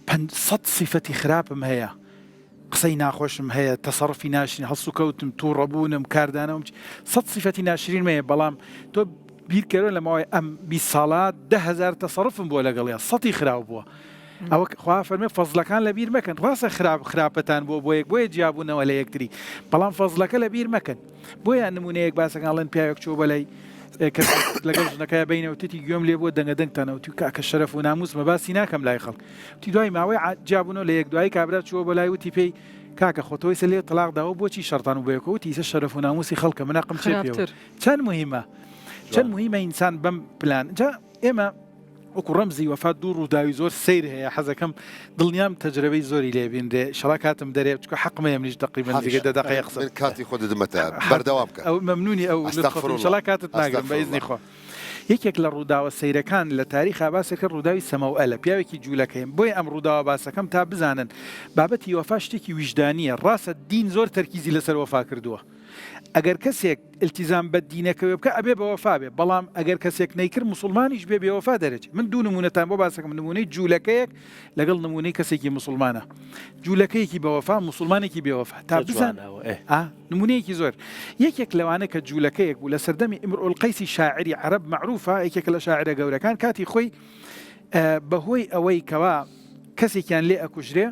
S3: 500 سیفەتی خراپم هەیە قسەی ناخۆشم هەیە تەسەڕفی ناشرین هەڵسوکەوتم توڕەبوونم کاردانەوەم سەد سیفەتی ناشرینم هەیە بەڵام تۆ بیرکەرەوە لە ماوەی ئەم 20 ساڵە 10هزار تەسەڕفم بووە لەگەڵیا سەتی خراو بووە ئەوە خوا فەرمێ فەزلەکان لە بیر مەکەن ڕاستە خراپ خراپەتان بۆ بۆ یەک بۆیە جیابوونەوە لە یەکتری بەڵام فەزلەکە لە بیر مەکەن بۆیە نمونەیەک باسەکان ئەڵێن پیاوێک چووە بەلای کەسێک لەگەڵ ژنەکەی بینەوە تێتی گوێم لێ بووە دەنگە دەنگتانەوە وتی کاکە شەرەف و ناموسمە باسی ناکەم لای خەڵک وتی دوای ماوەی جیابوونەوە لە یەک دوایی کابرا چووە بۆ لای وتی پێی کاکە خۆ تۆ ئیسە لێ تەلاق داوە بۆچی شەڕتان و بەیەکەوە وتی ئیسە شەرەف و ناموسی خەڵکە من ئەقم چێ پێوە
S2: خراپتر
S3: چەند مهمە چەند مهمە ئینسان بەم پلان جا ئێمە. وەکو ڕەمزی وەفا دوو ڕووداوی زۆر سەیر هەیە حەزەکەم دڵنیام تەجرەبەی زۆری لێ بینرێ ئیشەڵا کاتم دەرێ چونکە حەقم هەیە منیش تەقریبەن نزیکەی دە دەقەیە قسە
S5: من کاتی خۆت دەدمەتە بەردەوام بکە.
S3: ئەو مەمنونی ئەو لوتفەت
S5: استغفر الله
S3: ئیشەڵا کاتت ناگرم
S5: استغفر
S3: بە ئیزنی
S5: الله.
S3: خوا. یەکێک لە ڕووداوە سەیرەکان لە تاریخا باسێکە ڕووداوی سەمەوئەلە پیاوێکی جوولەکەیە بۆیە ئەم ڕووداوە باسەکەم تا بزانن بابەتی وەفا شتێکی ویژدانیە ڕاستە دین زۆر تەرکیزی لەسەر وەفا کردووە ئەگەر کەسێک التیزام بە دینەکەوێ بکا ئەبێ بە وەفا بێ بەڵام ئەگەر کەسێک نەیکرد موسڵمانیش بێ بێوەفا دەرەچێ من دوو نمونەتان بۆ باسەکەم نمونەی جوولەکەیەک لەگەڵ نمونەی کەسێکی موسڵمانە جوولەکەیەکی بەوەفا موسڵمانێکی بێوەفا تا بزان ئا نمونەیەکی زۆر یەکێک لەوانە کە جوولەکەیەک بوو لە سەردەمی ئیمرئولقەیسی شاعری عەرەب مەعروفە یەکێکە لە شاعرە گەورەکان کاتی خۆی بەهۆی ئەوەی کەوا کەسێکیان لێ ئەکوژرێ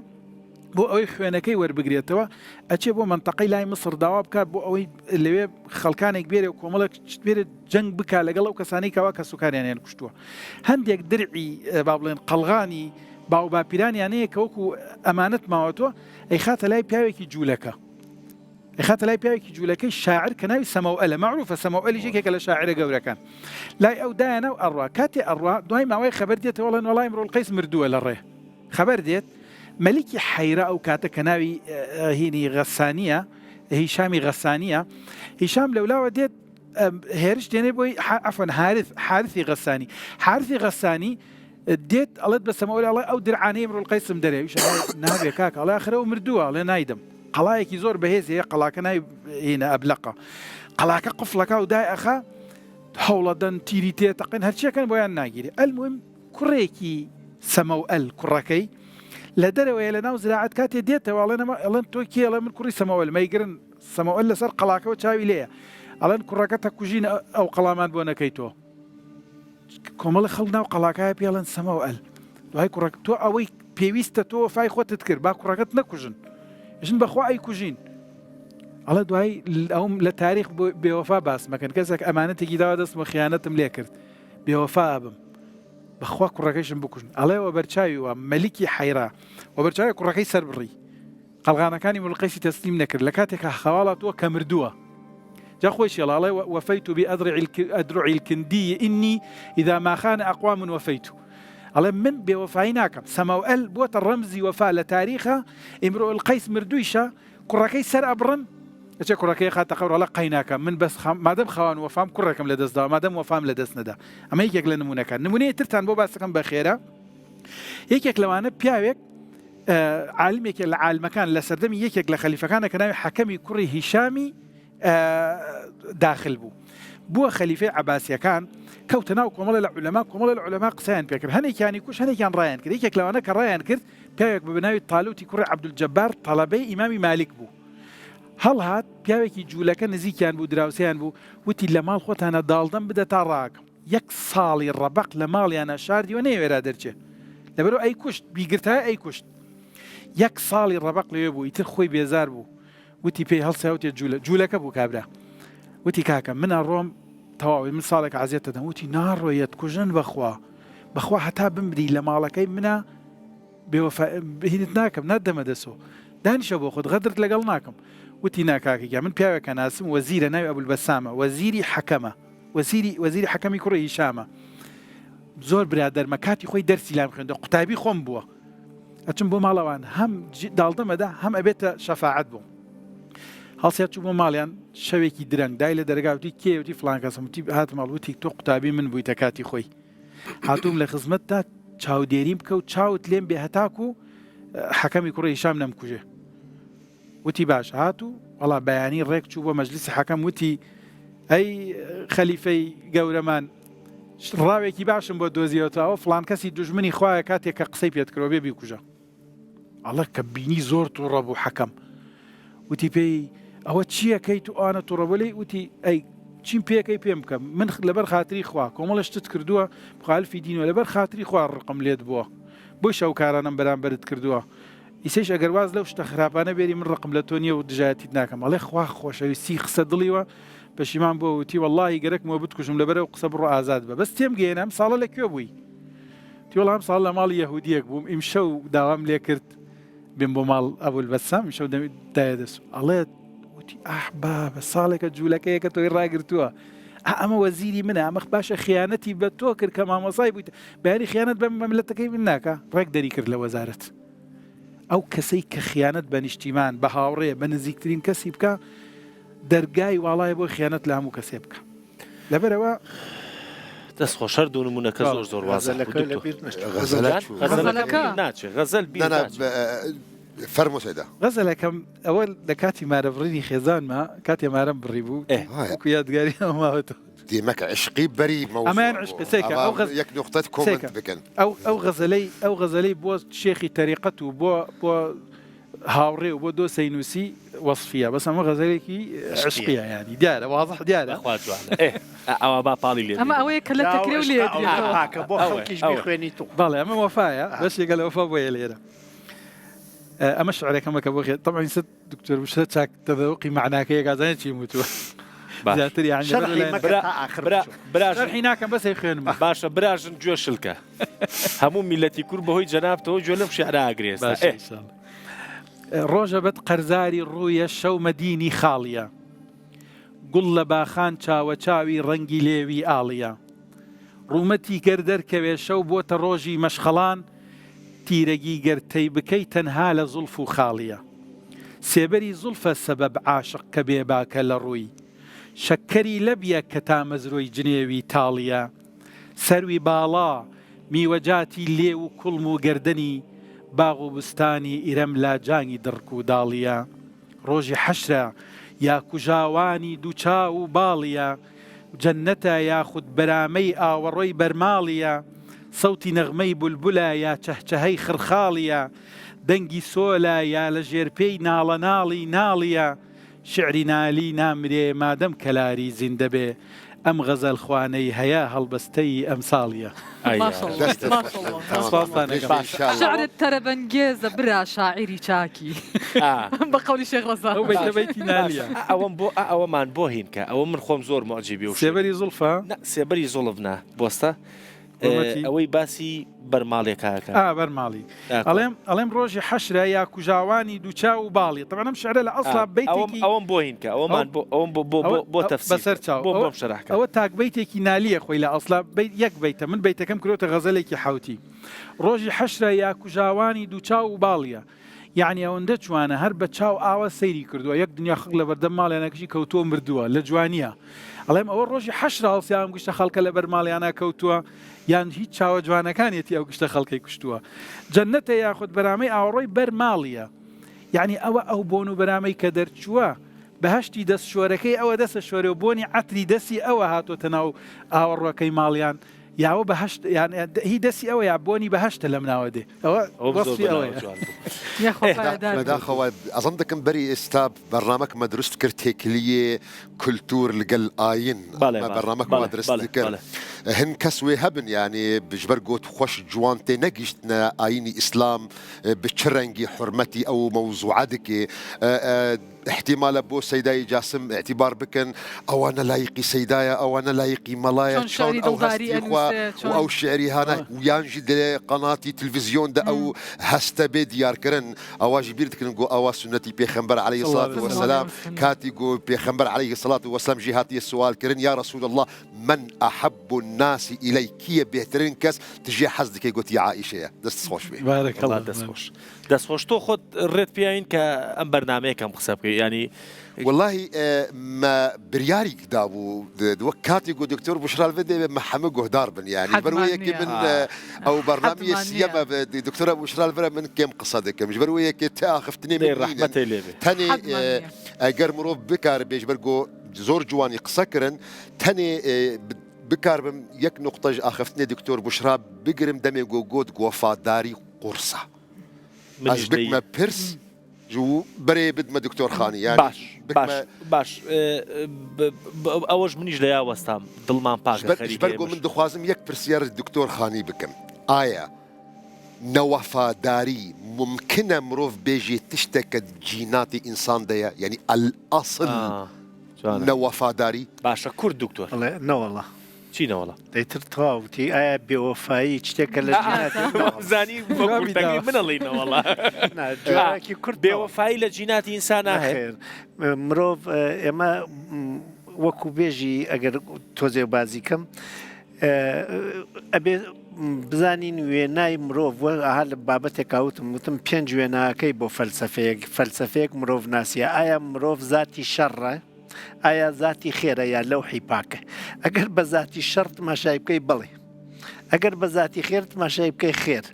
S3: بۆ ئەوەی خوێنەکەی وەربگرێتەوە ئەچێ بۆ مەنتەقەی لای میسڕ داوا بکات بۆ ئەوەی لەوێ خەڵکانێک بێرێ و کۆمەڵێک بێرێ جەنگ بکا لەگەڵ ئەو کەسانەی کەوا کەسوکاریانیان کوشتووە هەندێک درعی با بڵێن قەڵغانی باو باپیرانیان هەیە کە وەکو ئەمانەت ماوەتەوە ئەیخاتە لای پیاوێکی جوولەکە ئەیخاتە لای پیاوێکی جوولەکەی شاعر کە ناوی سەمەوئەلە مەعروفە سەمەوئەلیش یەکێکە لە شاعرە گەورەکان لای ئەو دایانە و ئەڕوا کاتێ ئەڕوا دوای ماوەی خەبەر دێتەوە ئەڵێن وەڵا ئیمڕۆڵقەیس مردووە لە ڕێ خەبەر دێت مەلیکی حەیرە ئەو کاتە کە ناوی هینی غەسانیە هیشامی غەسانیە هیشام لەولاوە دێت هێرش دێنێ بۆی عەفوەن حارث حارثی غەسانی حارثی غەسانی دێت ئەڵێت بە سەمەوەری ئەڵێ ئەو درعانەی ئیمڕۆڵقەیسم دەرێ ویش نابێ کاکە ئەڵێ ئاخر ئەو مردووە ئەڵێ نایدەم قەڵایەکی زۆر بەهێز هەیە قەڵاکە ناوی هینە ئەبلەقە قەڵاکە قفڵەکە و دای ئەخا هەوڵەدەن تیری تێ تەقن هەرچیەکەن بۆیان ناگیرێ ئەلمهم کوڕێکی سەمەوئەل کوڕەکەی لە دەرەوەیە لە ناو زراعەت کاتێ دێتەوە ئەڵێن ئەمە ئەڵێن تۆ کێ ئەڵێ من کوڕی سەمەوئەل مەیگرن سەمەوئەل لەسەر قەڵاکەوە چاوی لێیە ئەڵێن کوڕەکە تەکوژین ئەو قەڵامان بۆ نەکەی تۆ کۆمەڵی خەڵک ناو قەڵاکایە پێ ئەڵێن سەمەوئەل دوای کوڕەک تۆ ئەوەی پێویستە تۆ وەفای خۆتت کرد با کوڕەکەت نەکوژن ژن بەخوا ئەی کوژین ئەڵێ دوای ئەوم لە تاریخ بێوەفا باس مەکەن کەسێک ئەمانەتێکی داوا دەستمە خیانەتم لێ کرد بێوەفا ئەبم بەخوا کوڕەکەیشم بکوژن ئەڵێ وەبەرچاوی وا مەلیکی حەیرا وەبەرچاوی کوڕەکەی سەربڕی قەڵغانەکانی ملقەیسی تەسلیم نەکرد لە کاتێکا خەواڵاتووە کە مردووە جا خۆیشی ئەڵێ وفيت بأدرع أدرع الكندي إني إذا ما خان أقوام وفيت ئەڵێ من بێوەفایی ناکەم سەمەوئەل بووەتە ڕەمزی وەفا لە تاریخە ئیمرۆ القەیس مردوویشە کوڕەکەی سەر ئەبڕن ئەچێ کوڕەکەی ئەخاتە قەبر ئەڵێ قەیناکە من بەس مادەم خاوەن وەفام کوڕێکم لە دەست داوە مادەم وەفام لە دەست نەدا ئەمە یەکێک لە نمونەکان نمونەیە ترتان بۆ باسەکەم بەخێرا یەکێک لەوانە پیاوێک عالمێکێ لە عالمەکان لە سەردەمی یەکێک لە خەلیفەکانە کە ناوی حەکەمی کوڕی هیشامی داخل بوو بووە خەلیفەی عەباسیەکان کەوتە ناو کۆمەڵە لە عولەما کۆمەڵە لە عولەما قسەیان پێکرد هەنێکیانی کوش هەنێکیان ڕایان کرد یەکێک لەوانە کە ڕایان کرد پیاوێک بە ناوی تالوتی کوڕی عەبدولجەبار تەڵەبەی ئیمامی مالیک بوو هەڵهات پیاوێکی جوولەکە نزیکیان بوو دراوسێیان بوو وتی لە ماڵ خۆتانە داڵدەم بدە تا ڕاکەم یەک ساڵی ڕەبەق لە ماڵیانە شاردیوە نەیەوێرا دەرچێ لەبەرئەوە ئەیکوشت بیگرتایە ئەیکوشت یەک ساڵی ڕەبەق لەوێ بوو ئیتر خۆی بێزار بوو وتی پێی هەڵسا وتی جوولە جوولەکە بوو کابرا وتی کاکە من ئەڕۆم تەواوی من ساڵێک عەزێت دەدەم وتی ناڕۆیەت کوژن بەخوا بەخوا هەتا بمری لە ماڵەکەی منە بێوەفا هینت ناکەم ناتدەمە دەسۆ دانیشە بۆ خۆت غەدرت لەگەڵ ناکەم وتی نا کاکە گیان من پیاوێک ئەناسم وەزیرە ناوی ئەبولبەسامە وەزیری حەکەمە وەزیری وەزیری حەکەمی کوڕی هیشامە زۆر برادەرمە کاتی خۆی دەرسی لام خوێندە قوتابی خۆم بووە ئەچم بۆ ماڵەوان هەم داڵدەمەدا هەم ئەبێتە شەفاعەت بۆم هەڵسیا چوو بۆ ماڵیان شەوێکی درەنگ دای لە دەرگا وتی کێ وتی فڵان کەسم وتی هاتم ماڵ وتی تۆ قوتابی من بوویتە کاتی خۆی هاتووم لە خزمەتتا چاودێریم بکە و چاوت لێم بێ هەتاکو حەکەمی کوڕی هیشام نەمکوژێ وتی باش هات و وەڵا بەیانی ڕێک چوو بۆ مەجلیسی حەکەم وتی ئەی خەلیفەی گەورەمان ڕاوێکی باشم بۆ دۆزیەوەتەوە فڵان کەسی دوژمنی خوایە کاتێک کە قسەی پێت کرۆ بێ بیکوژە ئەڵە کە بینی زۆر تووڕە بوو حەکەم وتی پێی ئەوە چییەکەی تو ئەوانە تووڕە بۆ لێی وتی ئەی چیم پێەکەی پێم بکە من لەبەر خاتری خوا کۆمەڵە شتت کردووە مخالفی دینەوە لەبەر خاتری خوا ڕقم لێت بووە بۆی شەوکارانم بەرامبەرت کردووە ئیسەیش ئەگەر واز لەو شتە خراپانە بێری من ڕقم لە تۆ نییە و دژایەتیت ناکەم ئەڵێ خوا خۆشەویستی خسە دڵیوە پەشیمان بووە وتی وەڵڵاهی گەرەکمەوە بتکوژم لەبەر ئەو قسە بڕۆ ئازاد بە بەس تێم گەیەنە ئەم ساڵە لە کوێ بووی وتی وەڵا ئەم ساڵ لە ماڵی یەهودیەک بووم ئیمشەو داوام لێ کرد بێم بۆ ماڵ ئەبولبەسام ئیمشەو دایە دەست ئەڵێت وتی ئاح بابە ساڵێکە جوولەکەیەکە تۆی ڕاگرتووە. ئا ئەمە وەزیری منە ئەمە باشە خیانەتی بە تۆ کرد کە مامۆسای بوویت بەیانی خیانەت بە مەملەتەکەی من ناکا ڕێک دەری کرد لە وەزارەت ئەو کەسەی کە خیانەت بە نیشتیمان بە هاوڕێ بە نزیکترین کەسی بکە دەرگای واڵایە بۆ خیانەت لە هەموو کەسێ بکە لەبەرەوە
S1: دەست خۆش هەر دوو نمونەکە زۆر زۆر وازح بوو دکتۆر.
S5: غەزەلەکە
S1: ناچێ غەزەل بیر ناچێ.
S5: فەرموو سەیدا.
S3: غەزەلەکەم ئەوە لە کاتی مارە بڕینی خێزانما کاتێ مارەم بڕی بوو وەکو یادگاری ئەوە ماوەتەوە.
S5: دێمەک عشقی بەری مەوزوع
S3: ئەمەیان عشقی سەیکە ئەو غەز
S5: یەک نوقتەت کۆمنت بکەن.
S3: ئەو ئەو غەزەلەی ئەو غەزەلەی بۆ شێخی تەریقەت و بۆ بۆ هاوڕێ و بۆ دۆسەی نووسی وەسفیە بەس ئەمە غەزەلێکی عشقیە یانی دیارە وازح دیارە.
S1: بەخوا جوانە ئێ ئەوە با پاڵی لێ
S2: ئەمە ئەوەیە کە لە تەکرێ و لێ
S4: ئەدرێتەوە. پاکە بۆ خەڵکیش بیخوێنیت و.
S3: بەڵێ ئەمە وەفایە بەشێکە لە وەفا بۆیە لێرە. ئەمە شعرەکەمە کە بۆ خێ تەبعەن ست دکتۆر بشرە چاک تەذەوقی مەعناکەیە کازانێ چیم وتووە زیاتر یانی لەبەر
S4: شەرحی
S3: لای
S4: مەکە
S1: برا
S4: تا ئاخر
S1: برا
S4: بچۆ.
S1: براژن
S3: شەرحی ناکەم بەس ئەیخوێنمەوە.
S1: باشە براژن گوێ شلکە هەموو میلەتی کورد بەهۆی جەنابتەوە گوێ لەم شیعرە ئاگرێ ئێستا
S3: باشە
S1: ئێ.
S3: ئینشاڵڵا. ڕۆژە بەد قەرزاری ڕوویە شەو مەدینی خاڵیە گوڵ لە باخان چاوەچاوی ڕەنگی لێوی ئاڵیە ڕوومەتی گەر دەرکەوێ شەو بۆتە ڕۆژی مەشخەڵان تیرەگی گەر تەی بکەی تەنها لە زوڵف و خاڵیە سێبەری زوڵفە سەبەب عاشق کە بێباکە لە ڕووی شەککەری لەبیە کە تامەزرۆی جنێوی تاڵیە سەروی باڵا میوەجاتی لێو و کوڵم و گەردەنی باغ و بوستانی ئیرەم لاجانی دڕک و داڵیە ڕۆژی حەشرە یا کوژاوانی دووچاو و باڵیە جەننەتە یاخود بەرامەی ئاوەڕۆی بەرماڵیە، سەوتی نەغمەی بولبولە یا چەهچەهەی خڕخاڵیە، دەنگی سۆلە یا لە ژێرپێی ناڵەناڵی ناڵیە، شیعری نالی نامرێ مادەم کەلاری زیندە بێ، ئەم غەزەلخوانەی هەیە هەڵبەستەی ئەمساڵیە.
S2: ماشاءاللە
S5: دەستت خۆش
S2: ماشاءاللە
S5: تەمام
S3: سپاستان
S5: پێش
S3: ئەکەم.
S5: باشە ئینشاءاللە.
S2: شعرت تەرەبەنگێزە برا شاعیری چاکی بە قەولی شێخ ڕەزا.
S3: ئەو بەیتە بەیتی
S1: باشە
S3: نالیە.
S1: ئەوەم بۆ ئەوەمان بۆ هین کە ئەوە من خۆم زۆر موعجیبی ئەو شعرە.
S3: سێبەری زوڵفە؟
S1: نا سێبەری زوڵف نا بۆستە
S3: ڕومەتی؟
S1: ئەوەی باسی بەرماڵیەکە ئەکا.
S3: ئا بەرماڵی. ئەڵێم ئەڵێم ڕۆژی حەشرە یا کوژاوانی دووچاو و باڵی تەبعەن ئەم شعرە لە ئەسڵا بەیتێکی
S1: ئەوەم بۆ هین کە ئەوەمان بۆ ئەوەم بۆ بۆ بۆ بۆ تەفسیر
S3: بەسەر چاو
S1: بۆ بۆم شەرح کە.
S3: ئەوە تاک بەیتێکی نالیە خۆی لە ئەسڵا بەیت یەک بەیتە من بەیتەکەم کرۆتە غەزەلێکی حەوتی ڕۆژی حەشرە یا کوژاوانی دووچاو و باڵیە یەعنی ئەوەندە جوانە هەر بە چاو ئاوا سەیری کردووە یەک دنیا خەڵک لەبەردەم ماڵیانا کچی کەوتووە مردووە لە جوانیە ئەڵێم ئەوە ڕۆژی حەشرە هەڵسیا ئەم گشتە خەڵکە لەبەر ماڵیانا کەوتووە یان هیچ چاوە جوانەکانیەتی ئەو گشتە خەڵکەی کوشتووە جەنەتە یاخود بەرامەی ئاوەڕۆی بەر ماڵیە یەعنی ئەوە ئەو بۆن و بەرامەی کە دەرچووە بەهەشتی دەست شۆرەکەی ئەوە دەسە شۆرێ و بۆنی عەتری دەسی ئەوە هاتۆتە ناو ئاوەڕۆکەی ماڵیان یاوە بەهەشت یان هی دەسی ئەوە یا بۆنی بەهەشتە لەم ناوە دێ ئەوە
S1: ئەوە زۆر
S3: وەسفی
S1: بەناوە
S3: ئەوەیە.
S1: جوان بوو.
S2: یاخوا
S1: ئێ.
S2: پایەدار بێت.
S5: بەداخەوە ئەزم دەکەم بەری ئێستا بەرنامەکمە دروست کرد تێکلیێ کولتور لەگەل ئاین
S1: بەڵێ
S5: مە
S1: بەڵێ
S5: بەرنامەکمە
S1: بەڵێ
S5: درست
S1: بەڵێ
S5: کرد
S1: بەڵێ.
S5: هن کەس وێ هەبن یانێ بژبەر گۆت خوەش جوان تێ نەگیشتنە ئاینی ئیسلام ب چ رەنگی حورمەتی ئەو مەوزوعە دکێ ئیحتیمالە بۆ سەیدای جاسم ئیعتیبار بکەن ئەوانە لایقی سەیدایە ئەوانە لایقی مەڵایە
S2: چۆن
S5: چۆن
S2: شعری
S5: ئەو
S2: دڵداری
S5: هەستی خوا
S2: ئەنووسێ
S5: و
S2: چۆن
S5: ئەو شعری هانا و یانژی دێ قەناتی تلفزیۆن دە ئەو هەستە بێ دیارکردن ئەواژی بیر دکردن گۆ ئەوە سوننەتی پێخەمبەر علیە
S3: صلی الله
S5: سڵات
S3: علیه
S2: صلی الله
S5: وسلام
S2: علیه وسلم.
S5: کاتی گۆ پێخەمبەر علیە سڵات وسلام ژی هاتیە سوال کردن یا رسول الله من احب الناس الی کیە بهترین کەس تژێ حەز دکەی گۆتی عائیشەیە دەست خۆش بێ.
S3: بارک
S1: وەڵا
S3: الله
S1: دەست خۆش. دەست خۆش تۆ خۆت ڕێت پیاین کە ئەم بەرنامەیە کەم قسە بکەی یانی.
S5: وەڵاهی مە بریاریک دابوو وەک کاتی گو دکتۆر بوشرا لڤێ دێ مە حەمە گۆهدار بن یانی ژبەر وێ
S2: حەدمان
S5: یەکێ
S2: نییە
S5: من ئەو بەرنامیە
S2: حەدمان نییە.
S5: سیەمە دکتۆرە بوشرا لڤرە من کێم قسە دکەم ژبەر وێ یەکێ تە ئاخفتنێ
S1: دەی
S5: من نینن
S1: ڕەحمەتێ لێ بێ.
S5: تەنێ
S2: حەدمان نییە.
S5: ئەگەر مرۆڤ بکار بێ ژبەر گۆ زۆر جوانی قسە کرن تەنێ بکاربم یەک نوقتەژ ئاخفتنێ دکتۆر بوشرا بگرم دەمێ گۆ گۆت گۆفاداری قورسە
S1: منیش
S5: ئەز بکمە پرس و بەرێ بدمە دکتۆر خانی یانی
S1: باش باش
S5: بکمە
S1: باش ئەوەش منیش لەیا وەستام دڵمان پاکە
S5: ژبەر
S1: خەریکە
S5: ژبەر گۆ
S1: ئێمەش.
S5: من دخوازم یەک پرسیار دکتۆر خانی بکەم ئایا نەوەفاداری مومکنە مرۆڤ بێژێ تشتەکە جیناتی ئینسان دەیە یانی الئەسل
S1: ئا جوانە.
S5: نەوەفاداری؟
S1: باشە کورد دکتۆر.
S4: ئەڵێ نەوەڵا.
S1: چی نەوەڵا؟
S4: دەیتر تەواو وتی ئایا بێوەفایی شتێکە لە جیناتی نەوەڵا.
S1: زانی بە
S3: جوابی
S1: کورتەکەی
S3: داوە.
S1: من ئەڵێی نەوەڵا.
S4: نا جوابێکی کورت نەوەڵا.
S1: بێوەفایی لە جیناتی ئینسانا هەیە؟
S4: نەخێر مرۆڤ ئێمە. وەکو بێژی ئەگەر تۆزێ بازی کەم ئەبێ بزانین وێنای مرۆڤ ها لە بابەتێکا وتم وتم پێنج وێناکەی بۆ فەلسەفەیەک فەلسەفەیەک مرۆڤ ناسیە ئایا مرۆڤ زاتی شەڕە ئایا زاتی خێرە یا لەوحی پاکە ئەگەر بە زاتی شەڕ تماشای بکەی بەڵێ ئەگەر بە زاتی خێر تماشای بکەی خێر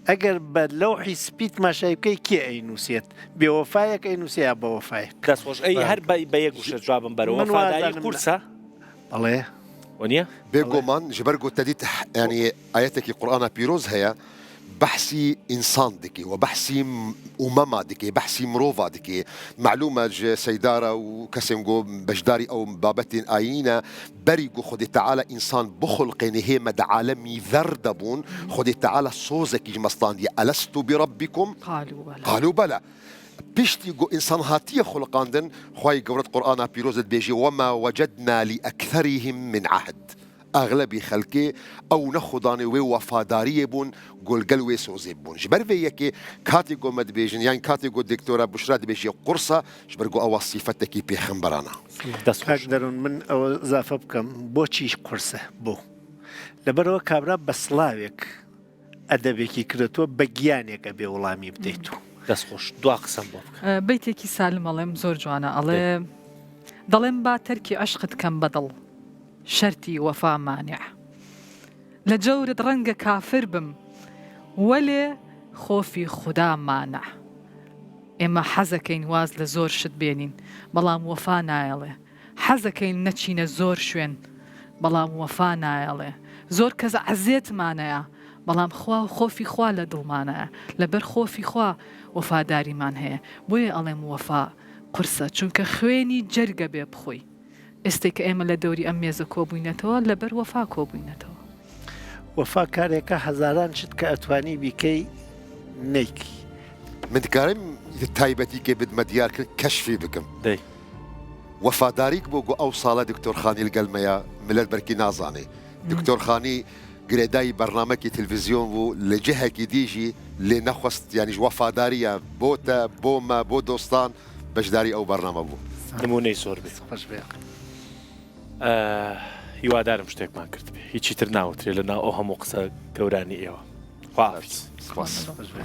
S4: ئەگەر بە لەوحی سپی تماشای بکەی کێ ئەینووسێت بێوەفایەک ئەینووسێ یا بەوەفایەک
S1: دەست خۆش ئەی هەر بە یەک وشە جوابم بەرەوە
S4: من
S1: وەفاداری
S4: وازانم
S1: قورسە
S4: بەڵێ.
S1: وەنیە؟
S5: بێگۆمان ژبەر گۆ تەدیت یانی ئایەتێکی قورئانا پیرۆز هەیە بەحسی ئینسان دکێ و بەحسی ئومەما دکێ بەحسی مرۆڤا دکێ مەعلومە ژ سەیدارە و کەسێن گۆ بەشداری ئەو بابەتێن ئایینە بەری گۆ خودێ تەعالا ئینسان بخولقێنێ هێمە دە عالەمی ذەر دەبوون خودێ تەعالا سۆزەکیش مەستاندیە ئەلەست بربکم
S2: قالوا بلی.
S5: قالوا بلی پشتی گۆ ئینسان هاتیە خولقاندن خوای گەورەت قورئانا پیرۆزت بێژێ وما وجدنا لأکثرهم من عهد ئەغلەبی خەلکێ ئەو نە خودانێ وێ وەفاداریێ بوون گۆ لگەل وێ سۆزێ بوون ژبەر ڤێ یەکێ کاتێ گۆ مە دبێژن یان کاتێ گۆ دکتۆرە بوشرا دبێژێ قورسە ژبەر گۆ ئەوە سیفەتەکی پێخەمبەرانە.
S1: دەست
S4: کاک
S1: خۆش.
S4: دەرون من ئەوە ئیزافە بکەم بۆچی قورسە بۆ لەبەرئەوە کابرا بە سڵاوێک ئەدەبێکی کردتوە بە گیانێک ئەبێ وڵامی بدەیتو.
S1: دەست خۆش دوا قسەم بۆ بکە.
S2: بەیتێکی سالم ئەڵێم زۆر جوانە ئەڵێ دەڵێم با تەرکی عەشقت کەم بە دڵ شەرتی وەفا مانع لە جەورت ڕەنگە کافر بم وەلێ خۆفی خودا مانع ئێمە حەزەکەین واز لە زۆر شت بێنین بەڵام وەفا نایەڵێ حەزەکەین نەچینە زۆر شوێن بەڵام وەفا نایەڵێ زۆر کەس عەزێتمانەیە بەڵام خوا و خۆفی خوا لە دڵمانایە لەبەر خۆفی خوا وەفاداریمان هەیە بۆیە ئەڵێم وەفا قورسە چونکە خوێنی جەرگە بێ بخۆی ئێستەی کە ئێمە لە دەوری ئەم مێزە کۆبووینەتەوە لەبەر وەفا کۆبووینەتەوە.
S4: وەفا کارێکە هەزاران شت کە ئەتوانی بیکەی نەیکەی.
S5: من دکارم تایبەتی کێ بدمە دیار کرد کەشفی بکم.
S1: دەی.
S5: وەفاداریک بۆ گۆ ئەو ساڵە دکتۆر خانی لگەل مەیە ملەت بەرکی نازانێ دکتۆر خانی گرێدای بەرنامەکی تلفزیۆن بوو لە جهەکی دیژی لێ نەخوست یانیش وەفاداریە بۆ تە بۆ مە بۆ دۆستان بەشداری ئەو بەرنامە بوو.
S1: نمونەی زۆر بێ.
S4: خۆش بێ.
S1: هیوادارم شتێکمان کردبێ هیچی تر ناوترێ لە ناو ئەو هەموو قسە گەورانی ئێوە. خواحافیز.
S5: سپاس.
S4: خۆش بێ.